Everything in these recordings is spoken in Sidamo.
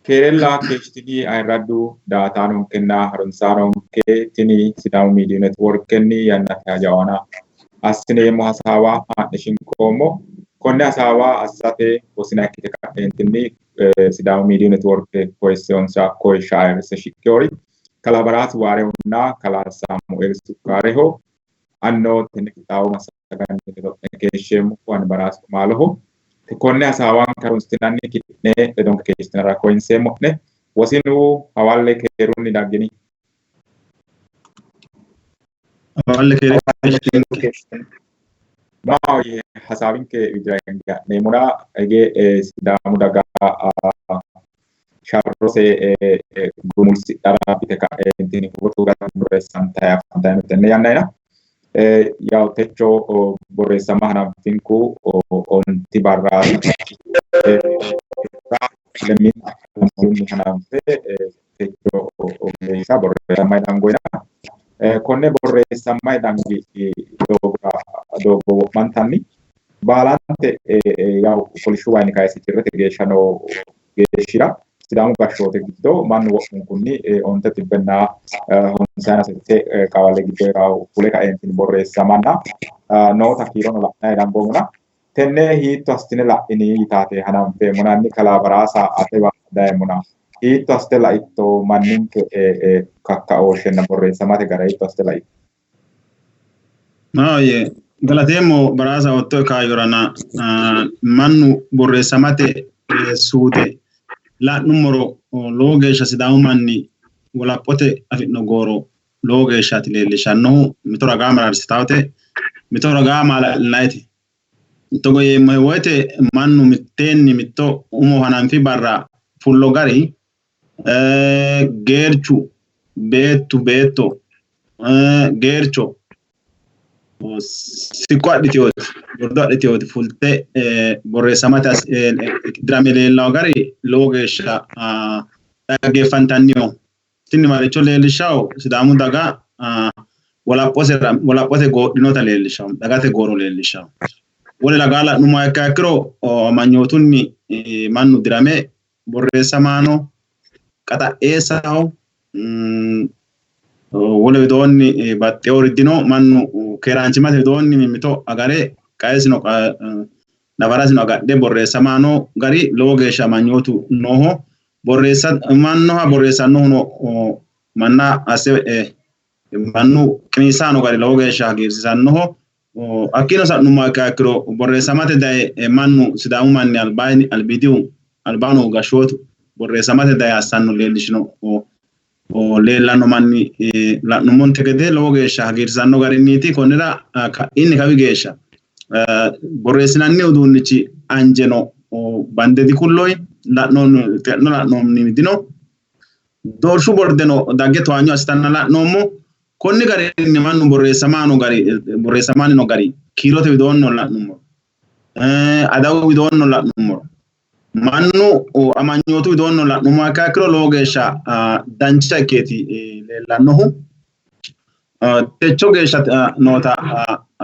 Keerella keeshshitini ayirraddu daatanonkenna harunsaanonke tini Sidaamu Miidiyu Networkenni yannate hajawana assineemmo hasaawa haa'ne shinqoommo. Konne hasaawa assate wosina ikkite ka'neentinni Sidaamu Miidiyu Networke koyisseyonsa koyishsha ayirrisse shiqqinori kalaa Baraasi Waarehonna kalaa Saamueel Sukkaareho. Anino tenne qixxaawo massaganni ledo'ne keeshsheemmohu ani Baraasi Kumaaloho. Konne hasaawanke harunsitinanni ki'ne ledonke keeshshitinara koyinseemmo'ne. Wosinu hawalle keerunni daggini. Hawalle keere keeshshitini. Maahoyye hasaawinke widira hinge ha'neemmona hige Sidaamu daga sharrose gumulsidhara yite ka'eentinni huuro tugatenni borreessantayi afantanno tenne yannayina. Yawu techo borreessama hananfinku onti barra hananfe techo geeshsha borreessammayi dangoyina. Konne borreessammayi dangi doogo wo'mantanni baalante yawu kolishshu wayinni kayise cirrete geeshsha noo geeshshira Sidaamu gashshoote giddo mannu wo'munkunni onte xibbenna honsayina sette qawale giddo hee'rahu fule kaeentinni borreessamanna noota kiirono la'nayi dangoomona tenne hiitto assitine la'ini yitaate hananfeemmona hanni kalaa Baraasa atewa dayeemmona hiitto assite laitto manninke kakkaooshshenna borreessamate gara hiitto assite laitto? Maahoyye galateemmo Baraasa oottoe kaayyorana mannu borreessamate suude la'nummoro lowo geeshsha Sidaamu manni wolaphote afi'no gooro lowo geeshshaati leellishshannohu. Mito ragaa mararsitawote, mito ragaa maala'linayite. Togo yeemmohe woyte mannu mitteenni mitto umo hananfi barra fullo gari Geerchu, beettu, beetto, geercho siqqo adhiteewoti gordo adhiteewoti fulte borreessamate dirame leellawo gari lowo geeshsha dhaggeeffantanniho. Tini maricho leellishshawo? Sidaamu daga wolaphosera wolaphote goodhinota leellishshawo, dagate gooro leellishshawo. Wole ragaa la'nummoha ikkiha ikkiro amanyootunni mannu dirame borreessamaano qaxxa'eessaho, wole widoonni baxxewori dino, mannu keeraanchimmate widoonni mimmito agare qaesino nafarasino agadhe borreessamaano gari lowo geeshsha amanyootu nooho. Borreessamannoha borreessannohuno manna asse mannu qiniissanno gari lowo geeshsha hagiirsiisannoho. Hakkiino sa'nummoha ikkiha ikkiro borreessamate daye mannu Sidaamu manni albaanni albiidihu albaano gashshootu borreessamate daye assanno leellishino leellanno manni la'nummonte gede lowo geeshsha hagiirsiisanno garinniiti. Konnira ka'inni kawi geeshsha borreessinanni uduunnichi anjeno bande dikulloyi la'noonni xe'no la'noonni dino. Doorshu bordeno dagge towaanyo assitanna la'noommo. Konni garinni mannu borreessamanno gari borreessamanni no gari kiirote widoonnino la'nummoro adawu widoonnino la'nummoro mannu amanyootu widoonnino la'nummoha ikkiha ikkiro lowo geeshsha dancha ikkeeti leellannohu. Techo geeshsha noota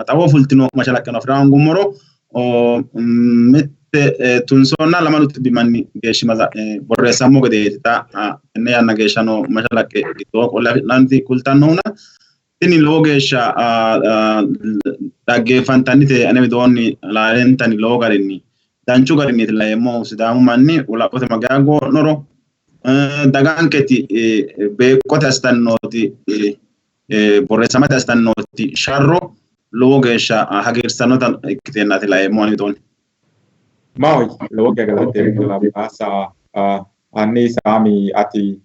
xawo fultino mashalaqqeno afi'ra hoongummoro mitte tunsonna lamalu xibbi manni geeshshi borreessammo gedeeti xa tenne yanna geeshsha noo mashalaqqe giddoo qolle afi'nanniti kultannohuna tini lowo geeshsha dhaggeeffantannite ane widoonni halaalentanni lowo garinni danchu garinniiti laeemmohu Sidaamu manni wolaphote mageya goo'noro daganketi beeqqote assitanni nooti borreessamate assitanni nooti sharro lowo geeshsha hagiirsiissannota ikkiteennaati laeemmohu ane widoonni. Maahoyye lowo geya galateemmo Labbaasa. Hanni Saami ati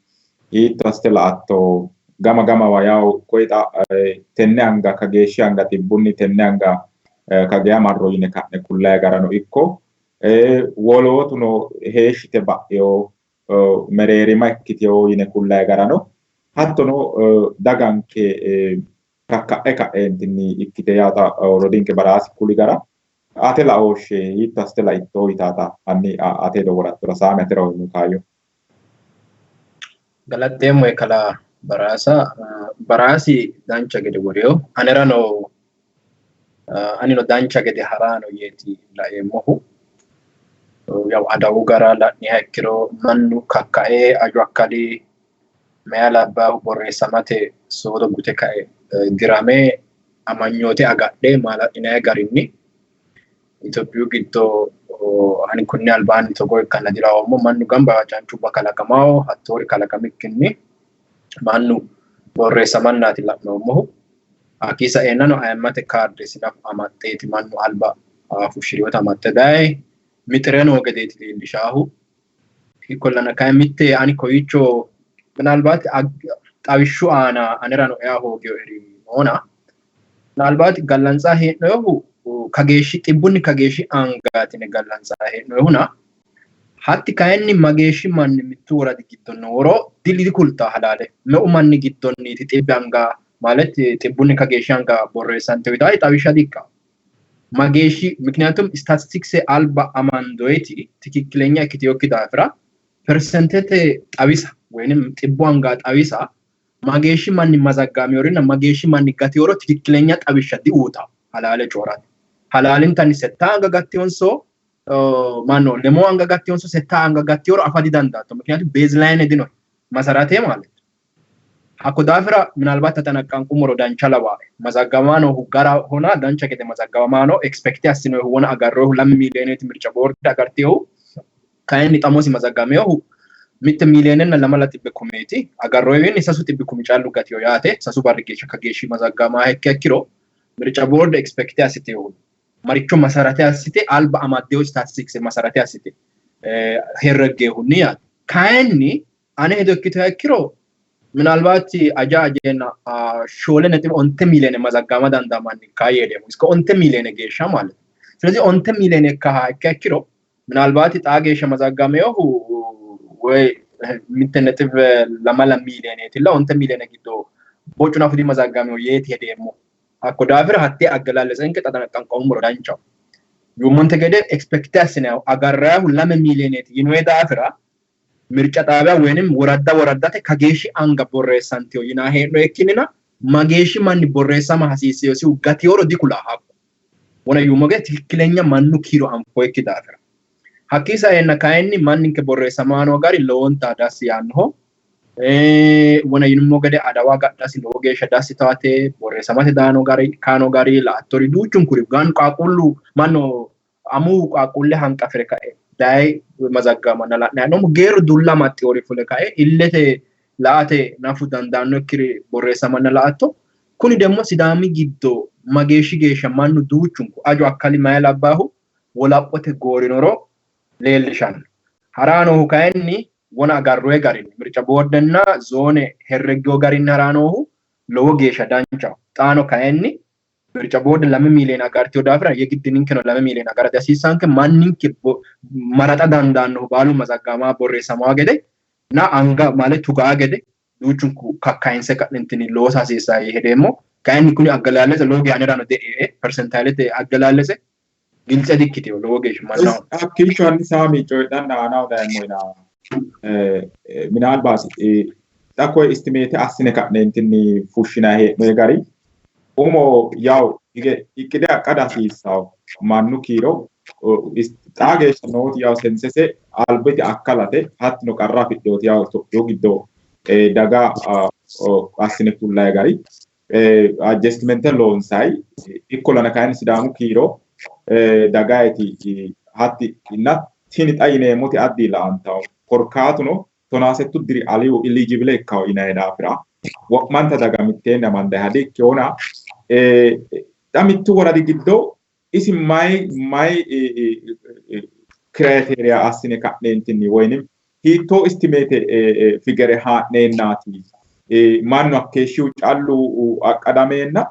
hiitto assite la''atto? Gama gamawa yawu koye xa tenne anga kageeshshi anga xibbunni tenne anga kageya marro yine ka'ne kullayi garano ikko wolootuno heeshshite ba'ino mereerima ikkitino yine kullayi garano hattono daganke kakka'e ka'eentinni ikkite yaata rodiinke Baraasi kuli gara ate laooshshe hiitto assite laitto yitaata hanni ate hedo worattora Saami atera uyino kaayyo. Galaxxeemmohe kalaa Baraasa. Baraasi dancha gede worino. Anerano anino dancha gede harano yeeti laeemmohu. Yaw adawu gara la'niha ikkiro mannu kakkae aju akkali meya labbaahu borreessamate soodo gute kae dirame amanyoote agadhe maala'linanni garinni Itophiyu giddo ani kunni albaanni togo ikkanna dilawoommo. Mannu gamba cancubba kalaqamaho hattoori kalaqamikkinni mannu borreessamannaati la'noommohu. Hakkii saeennano ayimmate kaarde sinafu amaxxeeti mannu alba fushshiriwota amaxxe daye mixire noo gedeeti leellishaahu. Ikkollana kayi mitte ani kowiicho minalbaati xawishshu aana anerano ea hooginoeri noona minalbaati gallantsaa hee'noyihu kageeshshi xibbunni kageeshshi angaatine gallantsaa hee'noyihuna hatti kayinni mageeshshi manni mittu woradi giddo nooro dikultaa halaale meu manni giddonniiti xibbe anga ማለት xibbunni kageeshshi anga borreessante uyitayi xawishsha dikka mageeshshi ምክንያቱም ስታቲስቲክስ alba amandoyti ትክክለኛ ikkiteyokki daafira persentete xawisa ወይንም xibbu anga xawisa mageeshshi manni mazaggameyorinna mageeshshi manni gateyoro ትክክለኛ xawishsha diuuta halaale coorate halaalintanni setta anga gatteyonso ማነው lemo anga gatteyonso setta anga gatteyoro afa didandaatto ምክንያቱም baseline dino masarate ማለት hakko daafira ምናልባት ተጠነቀንቁሞሮ dancha lawaae mazaggamanohu gara hona dancha gede mazaggamano expect assinohu wona agarrohu lame miiliyooneeti mirca boorde agartehu kayinni xamosi mazaggameyohu mitte miiliyooninna lamala xibbe kumeeti agarroyiwinni sasu xibbi kumi callu gatiyo yaate sasu barri geeshsha kageeshshi mazaggama ikke ikkiro mirca boorde expect assitehu maricho masarate assite alba amaddeyo statistics masarate assite herreggehunni yaate kayinni ane hedo ikkitoha ikkiro ምናልባት aja ajeena 4.9 ሚሊዮን mazaggama dandamanni kayeedemo እስከ 9 ሚሊዮን geeshsha ማለት ነው። ስለዚህ 9 ሚሊዮን ikkaha ikka ikkiro ምናልባት xaa geeshsha mazaggameyohu ወይ 1.2 miiliyooneetilla 9 miiliyoone giddo bocu nafu dimazaggameyo yeeti hedeemmo. Hakko daafira hattee aggalaalletsenke xaxanaqqanqoommoro danchaho. Yuummonte gede expect assinayihu agarrayihu 2 miiliyooneeti yinoyi daafira mirca xaabiya ወይንም woradda woraddate kageeshshi anga borreessanteyo yinaa hee'no ikkinnina mageeshshi manni borreessama hasiisseyosihu gateyoro dikula hakko wona yuummo gede ትክክለኛ mannu kiiro anfoyikki daafira hakkii saenna kayinni manninke borreessamaa noo gari lowonta dassi yaannoho. Wona yinummo gede adawa gadhasi lowo geeshsha dassi taate borreessamate daano gari kaano gari la'attori duuchunkuri gan qaaqquullu mannu amuwu qaaqquulle hanqafire kae daye mazaggamanna la'nayi hee'noommo. Geerru dulla amaxxewori fule kae illete la'ate nafu dandaannokkiri borreessamanna la'atto. Kuni ደግሞ sidaami giddo mageeshshi geeshsha mannu duuchunku aju akkali mayi labbaahu wolaphote goorinoro leellishanno. Haraa noohu kayinni wona agarroyi garinni mirca boordenna zoone herreggeyo garinni haraa noohu lowo geeshsha danchaho. Xaano kayinni mirca boorde 2 miiliyoone agarteyo daafira yegiddi ninkeno 2 miiliyoone agara dihasiissanke manninke maraxa dandaannohu baalu mazaggama borreessamawo gede na anga ማለት tugaa gede duuchunku kakkayinse ka'nentinni loosa hasiissaa yee hedeemmo. Kayinni kuni aggalaalese lowo geeshsha anerano de'e percentile aggalaalese giltse dikkiteyo lowo geeshsha mannaho. Hakkiicho hanni Saami coyidhanna aanaho dayemmo yina minaalbaati xa koye estimate assine ka'neentinni fushshinayi hee'noyi gari umo yawu hige iqqide aqqada hasiissawo mannu kiiro xaa geeshsha nooti yawu sensese albiti akkalate hattino qarra afidhewoti yawu Itophiyu giddo daga assine fullayi gari adjustmente loonsayi ikkollana kayinni Sidaamu kiiro dagayiti hatti inna tini xa yineemmoti addi la'antawo korkaatuno 18 diri aliyu eligible ikkawo yinayi daafira wo'manta daga mitteenni amandayiha dikkewona xa mittu woradi giddo isi mayi mayi criteria assine ka'neentinni woyinim hiittoo estimate figure haa'neennaati mannu hakkeeshshihu callu aqqadameenna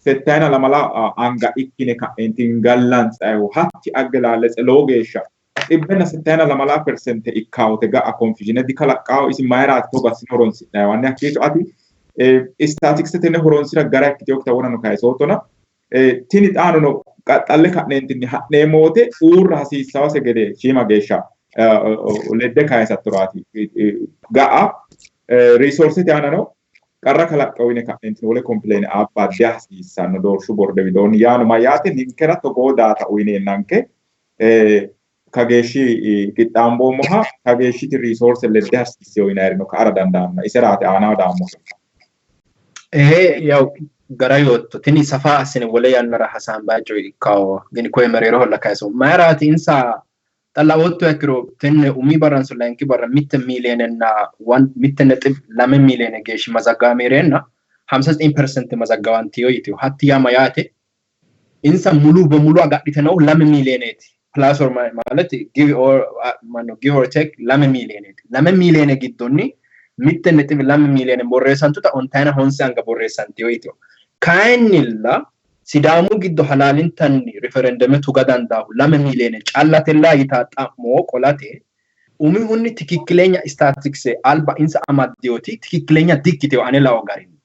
72 anga ikkine ka'neentinni gallantsayihu hatti aggalaaletse lowo geeshsha 72% ikkawote ga'a confusion dikalaqqaawo isi mayiraati togo assine horonsi'nayihu hanni hakkiicho ati statisticsete horonsira gara ikkiteyokkita wonano kayisoottona tini xaanono qaxxalle ka'neentinni ha'neemmo wote uurra hasiissawose gede shiima geeshsha ledde kayisattoraati ga'a resourcete aanano qarra kalaqqawo yine ka'neentinni wole complain abba dihasiissanno doorshu borde widoonni yaano mayyaate ninkera togoo data uyineennanke Kageeshshi qixxaamboommoha kageeshshiti resource ledde hasiisseyo yinayirino ka'ara dandaanna iseraati aanaho daammo. Ee yaw gara yootto tini safa assine wole yannara hasaambayi coyi ikkawo gini koye mereeroholla kayiso mayiraati insa xa laoottoha ikkiro tenne umi barranso layinki barra mitte miileenenna 1.2 miiliyeene geeshshi mazaggawame heereenna 59% mazaggawantiyo yitiyo. Hatti yaa mayaate insa mulu በሙሉ agadhite noohu 2 miiliyeeneeti. Plus or ማለት give or ማነው give or take 2 miiliyeeneeti. 2 miiliyeene giddonni 1.2 miiliyeene borreessantuta ontayina honse anga borreessantiyo yitiyo. Kayinnilla Sidaamu giddo halaalintanni riferendeme tuga dandaahu 2 miiliyeene callatella yitaa xa'mo qolate umihunni tikikkilenya istatistikse alba insa amaddiyoti tikikkilenya dikkiteyo ane lao garinni.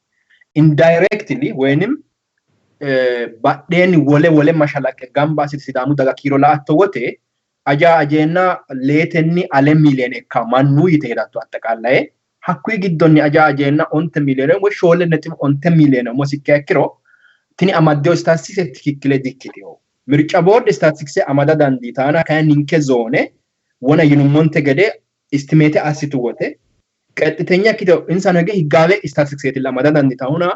Indirectly woyinim badheenni wole wole mashalaqqe gamba assite Sidaamu daga kiiro la''atto wote aja ajeenna leetenni ale miiliyeene ikka mannu yite hedatto axxaqallaye hakkuyi giddonni aja ajeenna 9 miiliyeene woy 4.9 miiliyeene umosi ikkiha ikkiro tini amaddeyo istatistikse tikikkile dikkiteyo. Mirca boorde istatistikse amada dandiitaana kayinni ninke zoone wona yinummonte gede istimeete assitu wote qexxitenya ikkiteyo insano hige higgaawe istatistikseetilla amada dandiitahuna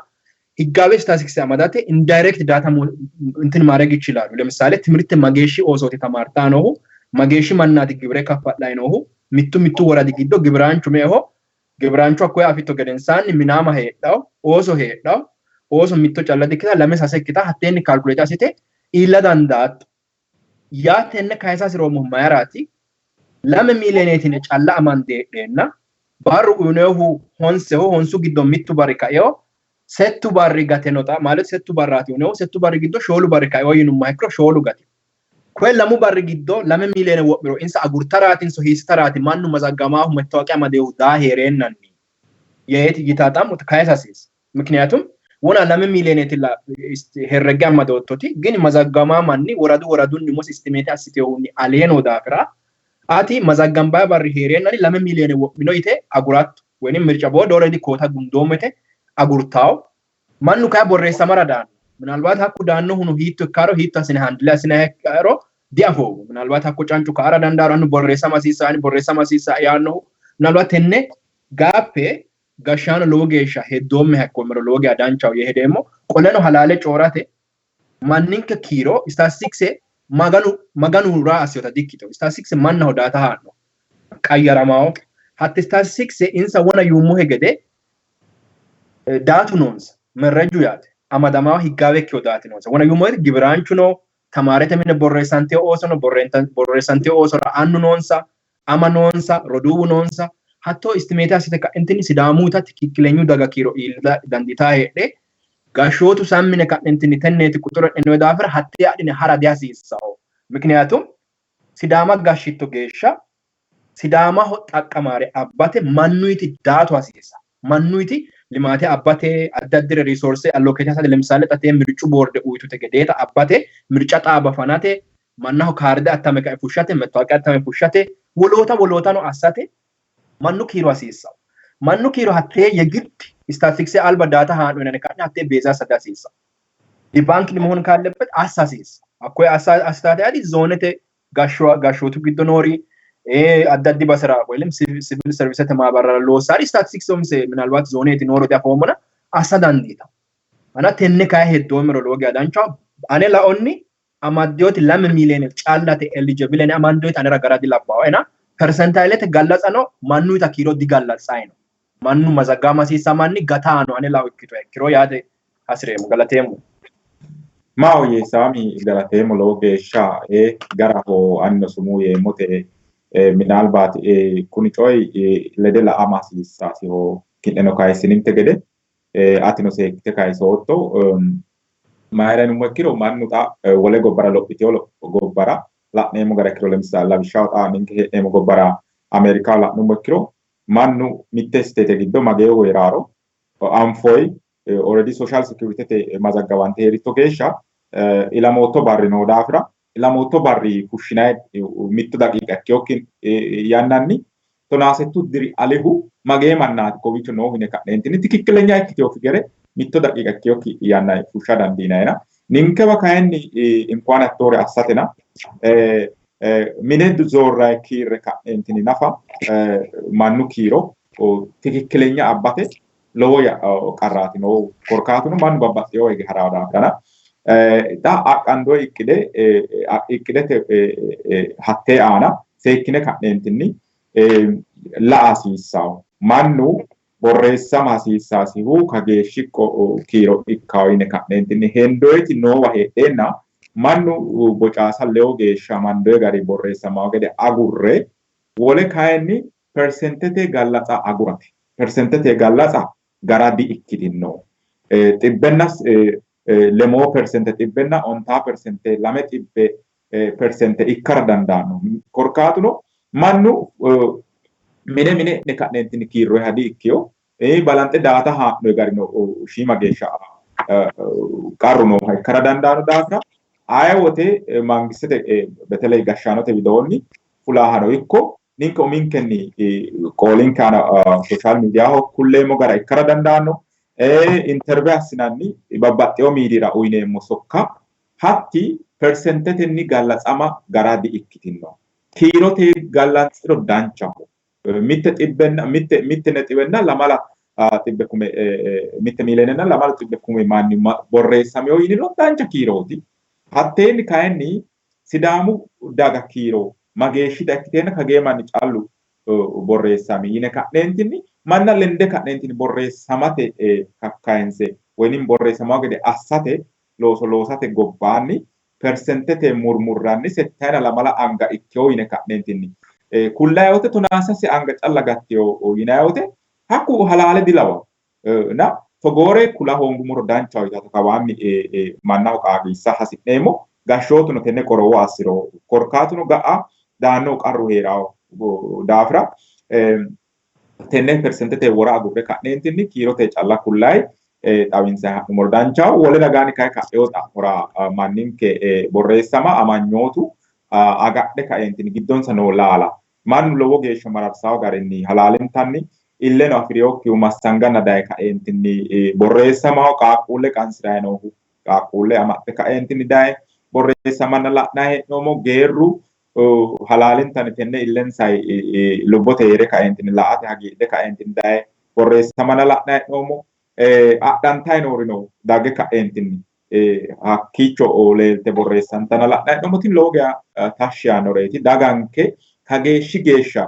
higgaawe istatistikse amadate indirect data እንትን ማድረግ ይችላሉ። ለምሳሌ ትምህርት mageeshshi oosooti tamaartaa noohu mageeshshi mannaati gibire kaffa'layi noohu mittu mittu woradi giddo gibiraanchu meeho gibiraanchu hakkoye afitto gedensaanni minaama heedhawo ooso heedhawo ooso mitto calla dikkita lame sase ikkita hatteenni kalkuleete assite iilla dandaatto. Yaa tenne kayisa hasiroommohu mayiraati 2 miiliyeneetine calla amande heedheenna barru uyinohu honseho honsu giddo mittu barri kaeo settu barri gate nota ማለት settu barraati uyinohu settu barri giddo shoolu barri kaeo yinummoha ikkiro shoolu gate. Koye lamu barri giddo 2 miiliyeene wo'miro insa agurtaraatinso hiissitaraati mannu mazaggamaahu mettawoqiya amadeehu daa heereennanni yeeti yitaa xa'mo kayisa hasiissa. ምክንያቱም wona 2 miiliyeneetilla herregge amadoottoti gini mazaggamaa manni woradu woradunni umosi istimeete assiteyohunni alee noo daafira ati mazaggambaa barri heereennanni 2 miiliyeene wo'mino yite aguratto woynim mirca boode already koota gundoommo yite agurtawo. Mannu kayi borreessamara daanno. ምናልባት hakku daannohuno hiitto ikkaro hiitto assine handle assine ikkaro diafoommo. ምናልባት hakko cancu ka'ara dandaaro annu borreessama hasiissa ani borreessama hasiissa yaannohu ምናልባት tenne gaappe gashshaano lowo geeshsha heddoommeha ikkoommero lowo geeshsha danchaho yee hedeemmo. Qoleno halaale coorate manninke kiiro istatistikse maganu maganu raa assiyota dikkito. Istatistikse mannaho daata haa'no qayyaramawo. Hatte istatistikse insa wona yuummohe gede daatu noonsa merrejju yaate amadamawo higgaawe ikkiyo daati noonsa. Wona yuummohe gede gibiraanchu no, tamaarete mine borreessanteyo ooso no, borreessanteyo oosora annu noonsa, ama noonsa, roduuwu noonsa. Hatto istimeete assite ka'entinni Sidaamuuta tikikkilenyu daga kiiro iilla dandiitaa heedhe gashshootu sammine ka'entinni tenneeti quxure e'noyi daafira hattee adhine hara dihasiissawo. ምክንያቱም Sidaama gashshitto geeshsha Sidaamaho xaqqamaare abbate mannuyti daatu hasiisa. Mannuyti limaate abbate addi addire riisoorse allokeete assate ለምሳሌ xa tee mircu boorde uyitute gedeeta abbate mirca xaaba fanate mannaho kaarde attame kae fushshate mettawoqiya attame fushshate woloota wolootano assate mannu kiiro hasiissawo. Mannu kiiro hattee የግድ ስታቲስቲክስ alba daata haa'no yinanni ka'ne hattee beeza assa dihasiissawo. Dibaank መሆን ካለበት assa hasiissa. Hakkoye assa assitaate adi zoonete gashshootu giddo noori addi addi basera ወይም ሲቪል ሰርቪስete maabarrara loossari statistics umise ምናልባት zooneti nooro diafoommona assa dandiitawo. Ana tenne kayi heddoommero lowo geeshsha danchaho. Ane laonni amaddeyoti 2 miiliyeene callate eligible ene amandoyiti anera gara dilabbawoena percentile gallatsano mannuyita kiiro digallatsayi no. Mannu mazaggama hasiissa manni gataano ane lao ikkito ikkiro yaate hasireemmo. Galateemmo. Maahoyye Saami galateemmo lowo geeshsha garaho anino sumuu yeemmote minaalbaati kuni coyi lede la'ama hasiissaasiho ki'neno kayissininte gede atino seekkite kayisootto mayira yinummo ikkiro mannu xa wole gobbara lophiteyo gobbara la'neemmo gara ikkiro ለምሳሌ lawishshaho xa ninke hee'neemmo gobbara Ameerikaho la'nummo ikkiro mannu mitte state giddo mageehu heeraaro anfoyi already social security mazaggawante heeritto geeshsha ilamootto barri noo daafira ilamootto barri fushshinayi mitto daqiiqa ikkeyokki yannanni 17 diri alihu magee mannaati kowiicho noohu yine ka'neentinni tikikkilenya ikkiteyokki gede mitto daqiiqa ikkeyokki yanna fushsha dandiinayina. Ninkewa kayinni inkuwan hattoore assatena Mine zoorrayi kiirre ka'neentinni nafa mannu kiiro tikikkilenya abbate lowo qarraati noohu. Korkaatuno mannu babbaxxewo hige harawo daafira xa aqqandoyi iqqide iqqidete hattee aana seekkine ka'neentinni la'a hasiissawo. Mannu borreessama hasiissaasihu kageeshshi kiiro ikkawo yine ka'neentinni hendoyiti noowa heedheenna mannu bocaasa lewo geeshsha amandoyi gari borreessamawo gede agurre wole kayinni persentete gallaxa agurate. Persentete gallaxa gara di''ikkitino. Xibbenna lemoo persente xibbenna ontaa persente lame xibbe persente ikkara dandaanno. Korkaatuno mannu mine mine e'ne ka'neentinni kiirroyiha di''ikkiyo. Balanxe daata haa'noyi garino shiima geeshsha qarru nooha ikkara dandaanno daafira aye wote mangistete beteley gashshaanote widoonni fulaahano ikko ninke uminkenni qoolinke aana sooshaal miidiyaho kulleemmo gara ikkara dandaanno. Interve assinanni babbaxxewo miidiyira uyineemmo sokka hatti persentetenni gallatsama gara di''ikkitino. Kiirote gallantsiro danchaho. Mitte xibbenna mitte mitte nexiwenna lamala xibbe kume mitte miileenenna lamala xibbe kume manni borreessameo yiniro dancha kiirooti. Hatteenni kayinni Sidaamu daga kiiro mageeshshita ikkiteenna kagee manni callu borreessami yine ka'neentinni manna lende ka'neentinni borreessamate kakkayinse woynim borreessamawo gede assate looso loosate gobbaanni persentete murmurranni settayina lamala anga ikkewo yine ka'neentinni kullayi wote tonaa sase anga calla gattewo yinayi wote hakku halaale dilawawo. Na togoore kula hoongummoro danchaho yitaata kawaanni mannaho qaagiissa hasi'neemmo. Gashshootuno tenne qorowo assiro. Korkaatuno ga'a daannohu qarru hee'rawo daafira tenne persentete wora agurre ka'neentinni kiirote calla kullayi xawinsayi ha'nummoro danchaho. Wole ragaanni kayi ka'ewo xa'mora manninke borreessama amanyootu agadhe kaeentinni giddonsa noo laala mannu lowo geeshsha mararsawo garinni halaalintanni illeno afi'rinokkihu massanganna daye kaeentinni borreessamaho qaaqquulle qansi'rayi noohu qaaqquulle amaxxe kaeentinni daye borreessamanna la'nayi hee'noommo. Geerru halaalintanni tenne illensayi lubbote hee're kaeentinni la''ate hagiidhe kaeentinni daye borreessamanna la'nayi hee'noommo. Adhantayi noorino dagge ka'eentinni hakkiicho leelte borreessantanna la'nayi hee'noommo. Tini lowo geya tashshi yaannoreeti. Daganke kageeshshi geeshsha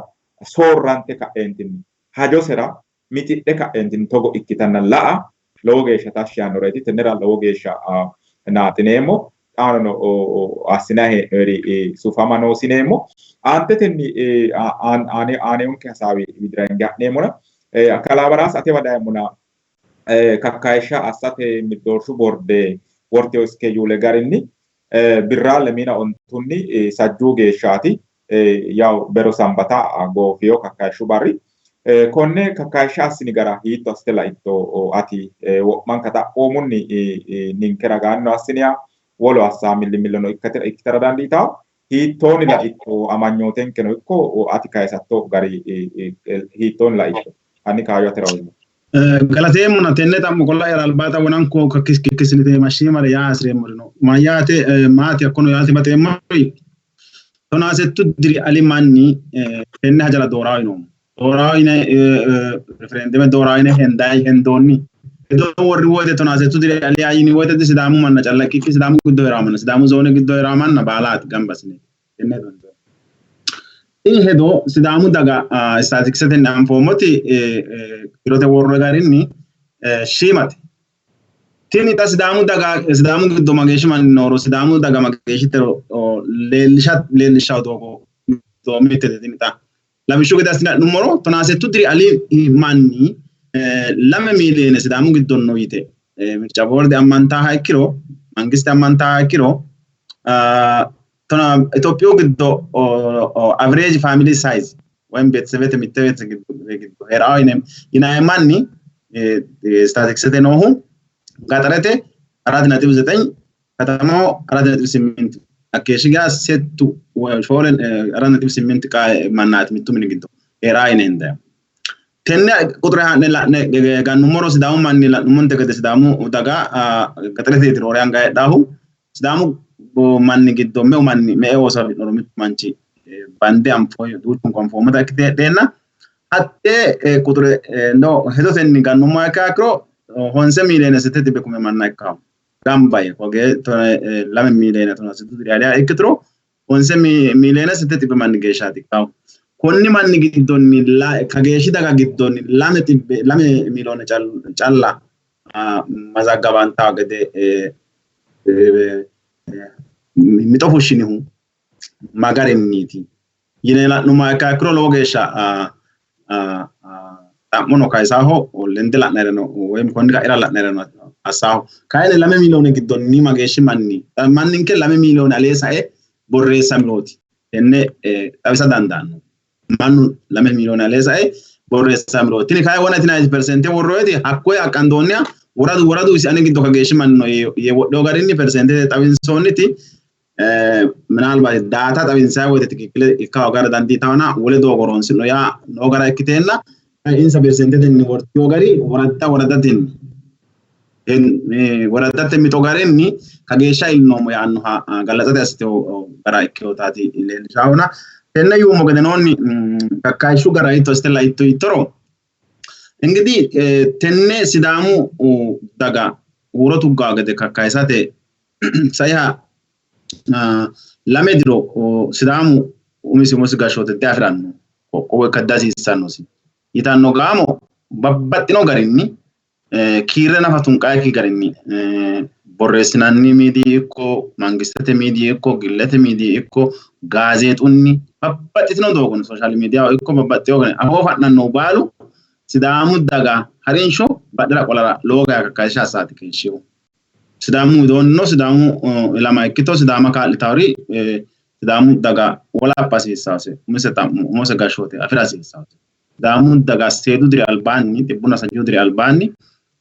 soorrante ka'eentinni hajosera mixidhe ka'eentinni togo ikkitanna la'a lowo geeshsha tashshi yaannoreeti. Tennera lowo geeshsha naaxineemmo. Xaanono assinayi hee'noyeri sufama noosi yineemmo. Aantetenni aaneonke hasaawi widira hinge ha'neemmona. Kalaa Baraasa atewa dayeemmona kakkayishsha assate doorshu borde wortewo iskeejuule garinni birra lemiina ontunni sajjuu geeshshaati yawu bero sambata goofiyo kakkayishshu barri. Konne kakkayishsha assini gara hiitto assite laitto ati wo'manka xaphoomunni ninke ragaannino assiniya wolu assa millimillono ikkitara dandiitawo. Hiittoonni laitto amanyootenkeno ikko ati kayisatto gari hiittoonni laitto? Hanni kaayyo atera uyino. Galateemmona tenne xa'mo qolla'yara albaata wonanko kikkisinite mashiimare yaa hasireemmori no. Mayyaate maati hakkono yaate baxeemmori tonaasettu diri ali manni tenne hajara doorawo yinoommo. Doorawo yine referendeme doorawo yine hendayi hendoonni. Hedo worri woyte tonaasettu diri ali yini woyte Sidaamu manna calla ikkikki Sidaamu giddo hee'rawo manna Sidaamu zoone giddo hee'rawo manna baalaati gamba assine tenne hedo hendoonni. Tini hedo Sidaamu daga istaatistikisetenni anfoommoti kiirote worro garinni shiimate. Tini xa Sidaamu daga Sidaamu giddo mageeshshi manni nooro Sidaamu daga mageeshshitero leellisha leellishshawo doogo giddo mittete tini xa. Lawishshu gede assine adhinummoro tonaasettu diri ali manni 2 miiliyoone Sidaamu giddo no yite mirca boorde ammantaaha ikkiro mangiste ammantaaha ikkiro Itophiyu giddo average family size woyim beetesebete mitte beetese giddo hee'rawo yinanni manni statistiksete noohu gaxarete 4.9 katamaho 4.8 hakkeeshshi geya settu shoole 4.8 mannaati mittu mini giddo hee'rawo yine hendayi. Tenne quxure haa'ne la'ne gannummoro Sidaamu manni la'nummonte gede Sidaamu daga gaxareteeti roore anga heedhaahu. Sidaamu manni giddo meu manni me"e ooso afi'noro mittu manchi bande anfoonni duuchunku anfoommota ikkite heedheenna hattee quxure no hedotenni gannummoha ikkiha ikkiro 9,800,000 manna ikkawo gamba yee kogee 2,000,016 diri aliha ikkituro 9,800,000 manni geeshshaati ikkawo. Konni manni giddonni kageeshshi daga giddonni 2 miliyoone calla mazaggabantawo gede mixo fushshinihu ma garinniiti yine la'nummoha ikkiha ikkiro lowo geeshsha xa'mono kayisaaho, lende la'nayireno woy konni ka'ira la'nayireno assaaho. Kayinni 2 miliyoone giddonni mageeshshi manni manninke 2 miliyoone alee sae borreessaminooti tenne xawisa dandaanno. Mannu 2 miliyoone alee sae borreessaminooti. Tini kayi wona tina perseente worroyeti hakkoye haqqandoonniha woradu woradu isi ane giddo kageeshshi manni no yee wodhino garinni perseentete xawinsoonniti ምናልባት data xawinsayi woyte tikikkile ikka hoogara dandiitawona wole doogo horonsi'no yaa noo gara ikkiteenna insa persentetenni wortino gari woradda woradatenni woraddate mixo garinni kageeshsha iillinoommo yaannoha galaxate assitewo gara ikkinotaati leellishaahuna. Tenne yuummo gedenoonni kakkayishshu gara hiitto assite laitto yittoro, እንግዲህ tenne Sidaamu daga huuro tuggaa gede kakkayisate saiha 2 diro Sidaamu umisi umosi gashshoote diafi'ranno, qoqqowo ikka dihasiissannosi yitanno gaamo babbaxxino garinni kiirre nafa tunqaayikki garinni borreessinanni miidiyi ikko mangistete miidiyi ikko gillete miidiyi ikko gaazeexunni babbaxxitino doogonni social miidiyaho ikko babbaxxino garinni afoo fa'nannohu baalu Sidaamu daga harinsho badhera qolara lowo geya kakkayishsha assaati keeshshihu. Sidaamu widoonnino Sidaamu ilama ikkito Sidaama kaa'litawori Sidaamu daga wolapha hasiissaase, umise xa'mo umose gashshoote afira hasiissaase. Sidaamu daga seedu diri albaanni 150 diri albaanni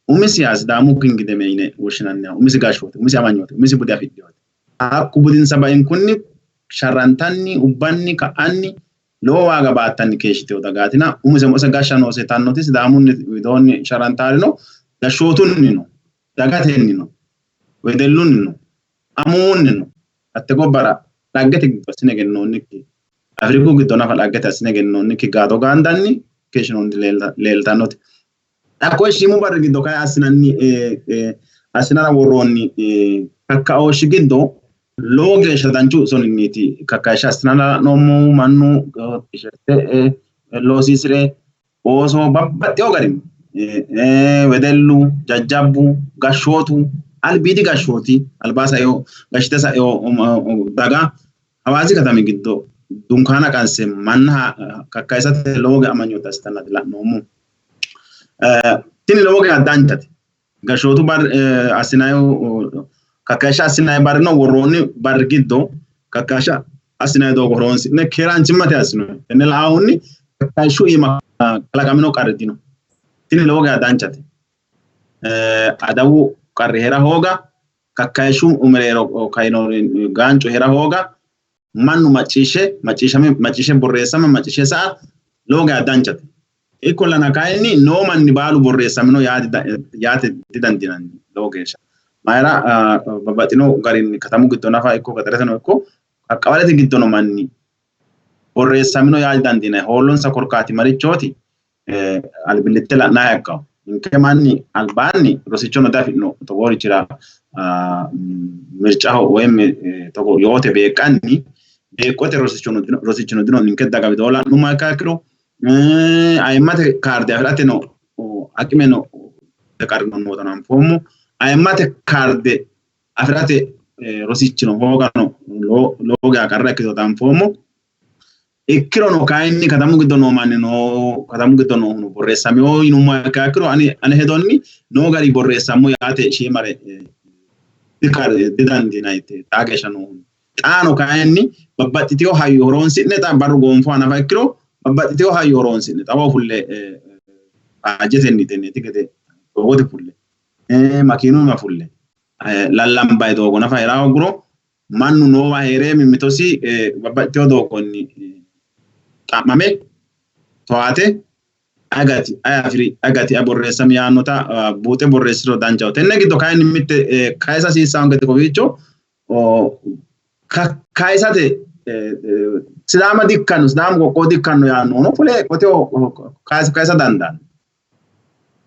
umisiha Sidaamu kingdom yine woshshinanniha umisi gashshoote, umisi amanyoote, umisi bude afidhinote. Hakku budinsa bainkunni sharrantanni ubbanni ka'anni lowo waaga baattanni keeshshitewo dagaatina umise umose gashsha noose yitannoti Sidaamunni widoonni sharrantaarino gashshootunnino dagatennino wedellunnino amuwunnino hatte gobbara dhaggete giddo assine egenninoonnikki, Afriku giddo nafa dhaggete assine egenninoonnikki gaado gaandanni keeshshinoonni leeltannote. Hakkoye shiimu barri giddo kayi assinanni assinara worroonni kakkaooshshi giddo lowo geeshsha danchu soninniiti kakkayishsha assinara la'noommohu. Mannu tisherte loosiisire ooso babbaxxewo garinni wedellu jajjabbu gashshootu albiidi gashshooti albaa saeo gashshite saeo daga Hawaasi katami giddo dunkaana qanse manna kakkayisate lowo geya amanyoote assitannaati la'noommo. Tini lowo geya danchate. Gashshootu assinayihu kakkayishsha assinayi barrino worroonni barri giddo kakkayishsha assinayi doogo horonsi'ne keeraanchimmate assinoyi. Tenne laahunni kakkayishshu iima kalaqamino qarri dino. Tini lowo geya danchate. Adawu qarri heera hooga, kakkayishshu mereero kaino gaanco heera hooga, mannu macciishshe macciishshame macciishshe borreessama macciishshe sa'a lowo geya danchate. Ikkollana kayinni noo manni baalu borreessamino yaate didandiinanni lowo geeshsha. Mayira babbaxxino garinni katamu giddo nafa ikko gaxareteno ikko qaxawalete giddo no manni borreessamino yaa didandiinanni. Hoollonsa korkaati marichooti? Albillitte la'nayi ikkawo. Ninke manni albaanni rosichono diafi'no togoorichira mircaho woyim togo yoote beeqqanni beeqqote rosichino dino ninke daga widoo la'nummoha ikkiha ikkiro ayimmate kaarde afi'rateno aqimeno qarrino nootano anfoommo. Ayimmate kaarde afi'rate rosichino hoogano lowo geya qarra ikkitinota anfoommo. Ikkirono kayinni katamu giddo noo manni noo katamu giddo noohuno borreessamino yinummoha ikkiha ikkiro ane hedonni noo gari borreessammo yaate shiimare didandiinannite xaa geeshsha noohu. Xaano kayinni babbaxxitewo hayyo horonsi'ne xa barru goonfoha nafa ikkiro babbaxxitewo hayyo horonsi'ne xawoho fulle faajjetenni tenneeti gede doogote fulle makiinunniwa fulle lallambayi doogo nafa heera hooguro mannu noowa hee're mimmitosi babbaxxitewo doogonni xa'mame towaate agati ay afiri agati ay borreessami yaannota buuxe borreessiro danchaho. Tenne giddo kayinni mitte kayisa hasiissanno gede kowiicho kakkayisate Sidaama dikkanno, Sidaamu qoqqowo dikkanno yaannohuno fule qoteho kayisa dandaanno.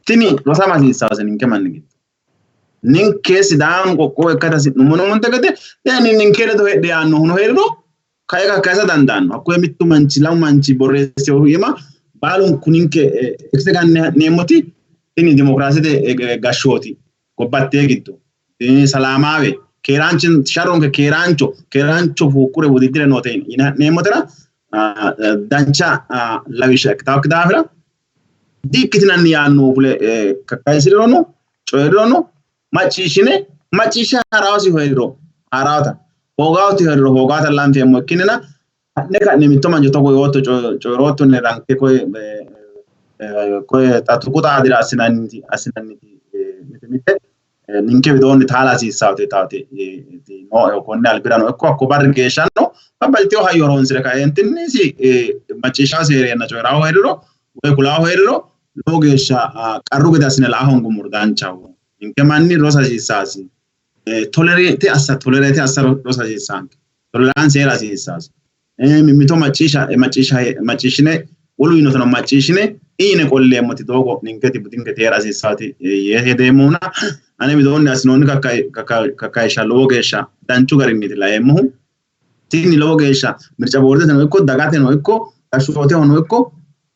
Tini rosama hasiissaase ninke manni giddo. Ninke Sidaamu qoqqowo ikkate hasi'nummonte gede ninke ledo heedhe yaannohuno heeriro kae kakkayisa dandaanno. Hakkuye mittu manchi lamu manchi borreessehu iima baalunku ninke ikse ganne ha'neemmoti tini dimokiraasete gashshooti gobbattee giddo salaamaawe keeraanchi sharronke keeraancho keeraancho fuuqqure wudiddire noote yine ha'neemmotera dancha lawishsha ikkitaakki daafira di-ikkitinanni yaannohu fule kakkayisirono coyi'rirono macciishshine macciishshe haaraasi heeriro haaraata hoogaati heeriro hoogaata lanfeemmo ikkinnina ha'ne ka'ne mitto mancho togo yootto coyi'roottonne ranke koye koye xa tuqu xaadira assinanniti assinanniti mite mite ninke widoonni taala hasiissaate taate nooe konne albirano ikko hakko barri geeshshano babbaxxitewo hayyo horoonsire kaeentinni isi macciishshaasi hee'reenna coyi'raahu hee'riro woy kulaahu hee'riro lowo geeshsha qarru gede assine la'a hoongummoro danchaho. Ninke manni rosa hasiissaasi. Tolerate assa tolerate assa rosa hasiissaanke. Tolerance hee'ra hasiissaasi. Mimmito macciishsha macciishsha macciishshine wolu yiinotano macciishshine iyine qolleemmoti doogo ninketi budinketi hee'ra hasiissaati yee hedeemmohuna ane widoonni assinoonni kakkayishsha lowo geeshsha danchu garinniiti laeemmohu. Tini lowo geeshsha mirca boordeteno ikko dagateno ikko gashshootehono ikko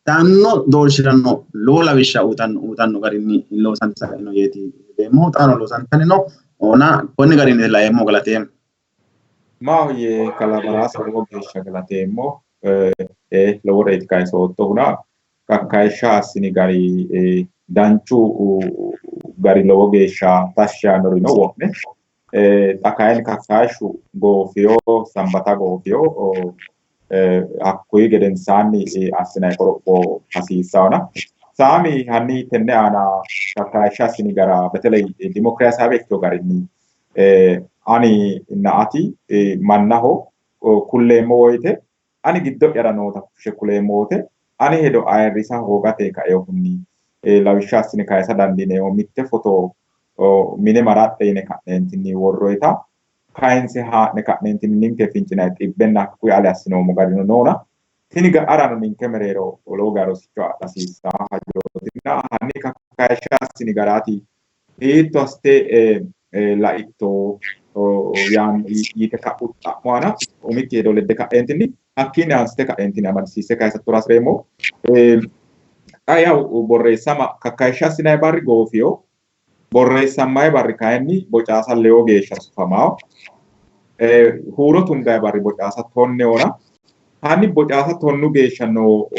daanno doorshirano lowo lawishsha uutanno garinni loosante sa'ino yeeti hedeemmohu. Xaano loosantanni no ona konni garinni laeemmo galateemmo. Maahoyye kalaa Baraasa lowo geeshsha galateemmo. Loworeeti kayisoottohuna kakkayishsha assini gari danchu gari lowo geeshsha tashshi yaannorino wo'me. Xa kayinni kakkayishshu goofiyo sambata goofiyo hakkuyi gedensaanni assinanni qoropho hasiissahona. Saami hanni tenne aana kakkayishsha assini gara beteley dimokiraasaawe ikkino garinni ani na ati mannaho kulleemmo woyite ani giddo'yara noota fushe kuleemmo woyite ani hedo ayirrisa hoogate kainohunni lawishsha assine kayisa dandiineemmo mitte foto mine maraxxe yine ka'neentinni worroyita kayinse haa'ne ka'neentinni ninke fincinanni xibbenna hakkuyi ale assinoommo garino noona tini ga'arano ninke mereero lowo geya rosicho adha hasiissanno hajootina hanni kakkayishsha assini garaati hiitto assite laitto yite ka'u xa'mo aana umikki hedo ledde ka'eentinni hakkiinni aansite ka'eentinni amadisiisse kayisattora hasireemmo. Xa yawu borreessama kakkayishsha assinanni barri goofiyo borreessammayi barri kayinni bocaasa leyo geeshsha sufamawo. Huuro tungayi barri bocaasa tonnehona hanni bocaasa tonnu geeshsha noo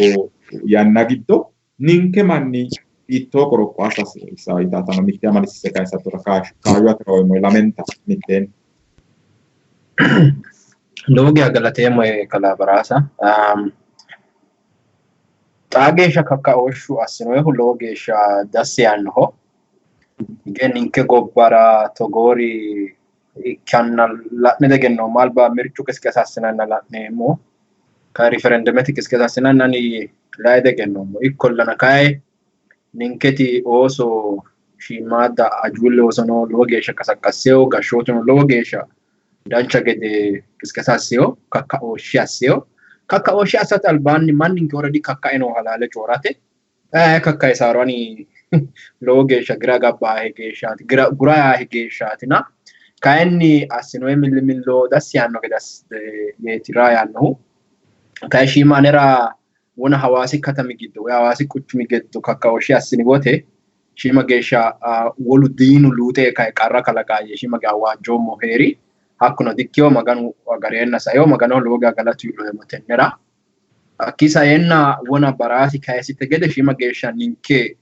yanna giddo ninke manni hiittoo qoropho assa hasiissawo yitaatano mitte amadisiisse kayisattora kaayyo atera uyummo lamenta mitteenni. Lowo geya galateemmo kalaa Baraasa. Xaa geeshsha kakkaooshshu assinohu lowo geeshsha dassi yaannoho. Hige ninke gobbara togoori ikkanna la'ne diegennoommo. Alba mircu qisqesa assinanna la'neemmo. Kayi riferendemete qisqesa assinanna ani lae diegenoommo. Ikkollana kayi ninketi ooso shiimmaadda ajuulle oosono lowo geeshsha qasaqqasseyo, gashshootuno lowo geeshsha dancha gede qisqesa asseyo, kakkaooshshe asseyo. Kakkaooshshe assate albaanni manninke already kakkae noo halaale coorate. Kakkayisaaro ani lowo geeshsha gira gabbaahe geeshshaati, gura yaahe geeshshaatina. Kayinni assinoyi millimillo dassi yaanno gede yeeti raa yaannohu. Kayi shiima anera wona Hawaasi katami giddo woyi Hawaasi quchumi giddo kakkaooshshe assini wote shiima geeshsha wolu diinu luuxe kae qarra kalaqaa yee shiima geeshsha waajjoommo heeri. Hakkuno dikkiyo Maganu agareenna saeo Maganoho lowo geeshsha galatu iilloheemmo tennera. Hakkii saeenna wona Baraasi kayisite gede shiima geeshsha ninke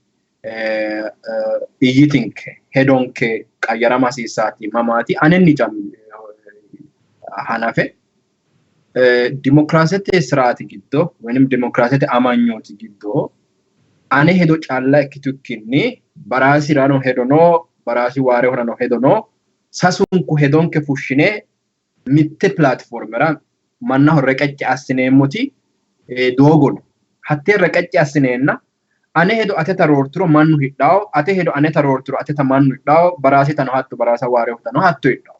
iyyitinke hedonke qayyarama hasiissaati mamaati anenni hanafe dimokiraasete siraati giddo woynim dimokiraasete amanyooti giddo ane hedo calla ikkitukkinni Baraasirano hedo no, Baraasi Waarehorano hedo no, sasunku hedonke fushshine mitte pilaatifoormera mannaho reqecci assineemmoti doogo no. Hattee reqecci assineenna ane hedo ateta roorturo mannu hidhawo, ate hedo aneta roorturo ateta mannu hidhawo, Baraasitano hatto, Baraasa Waarehotano hatto hidhawo.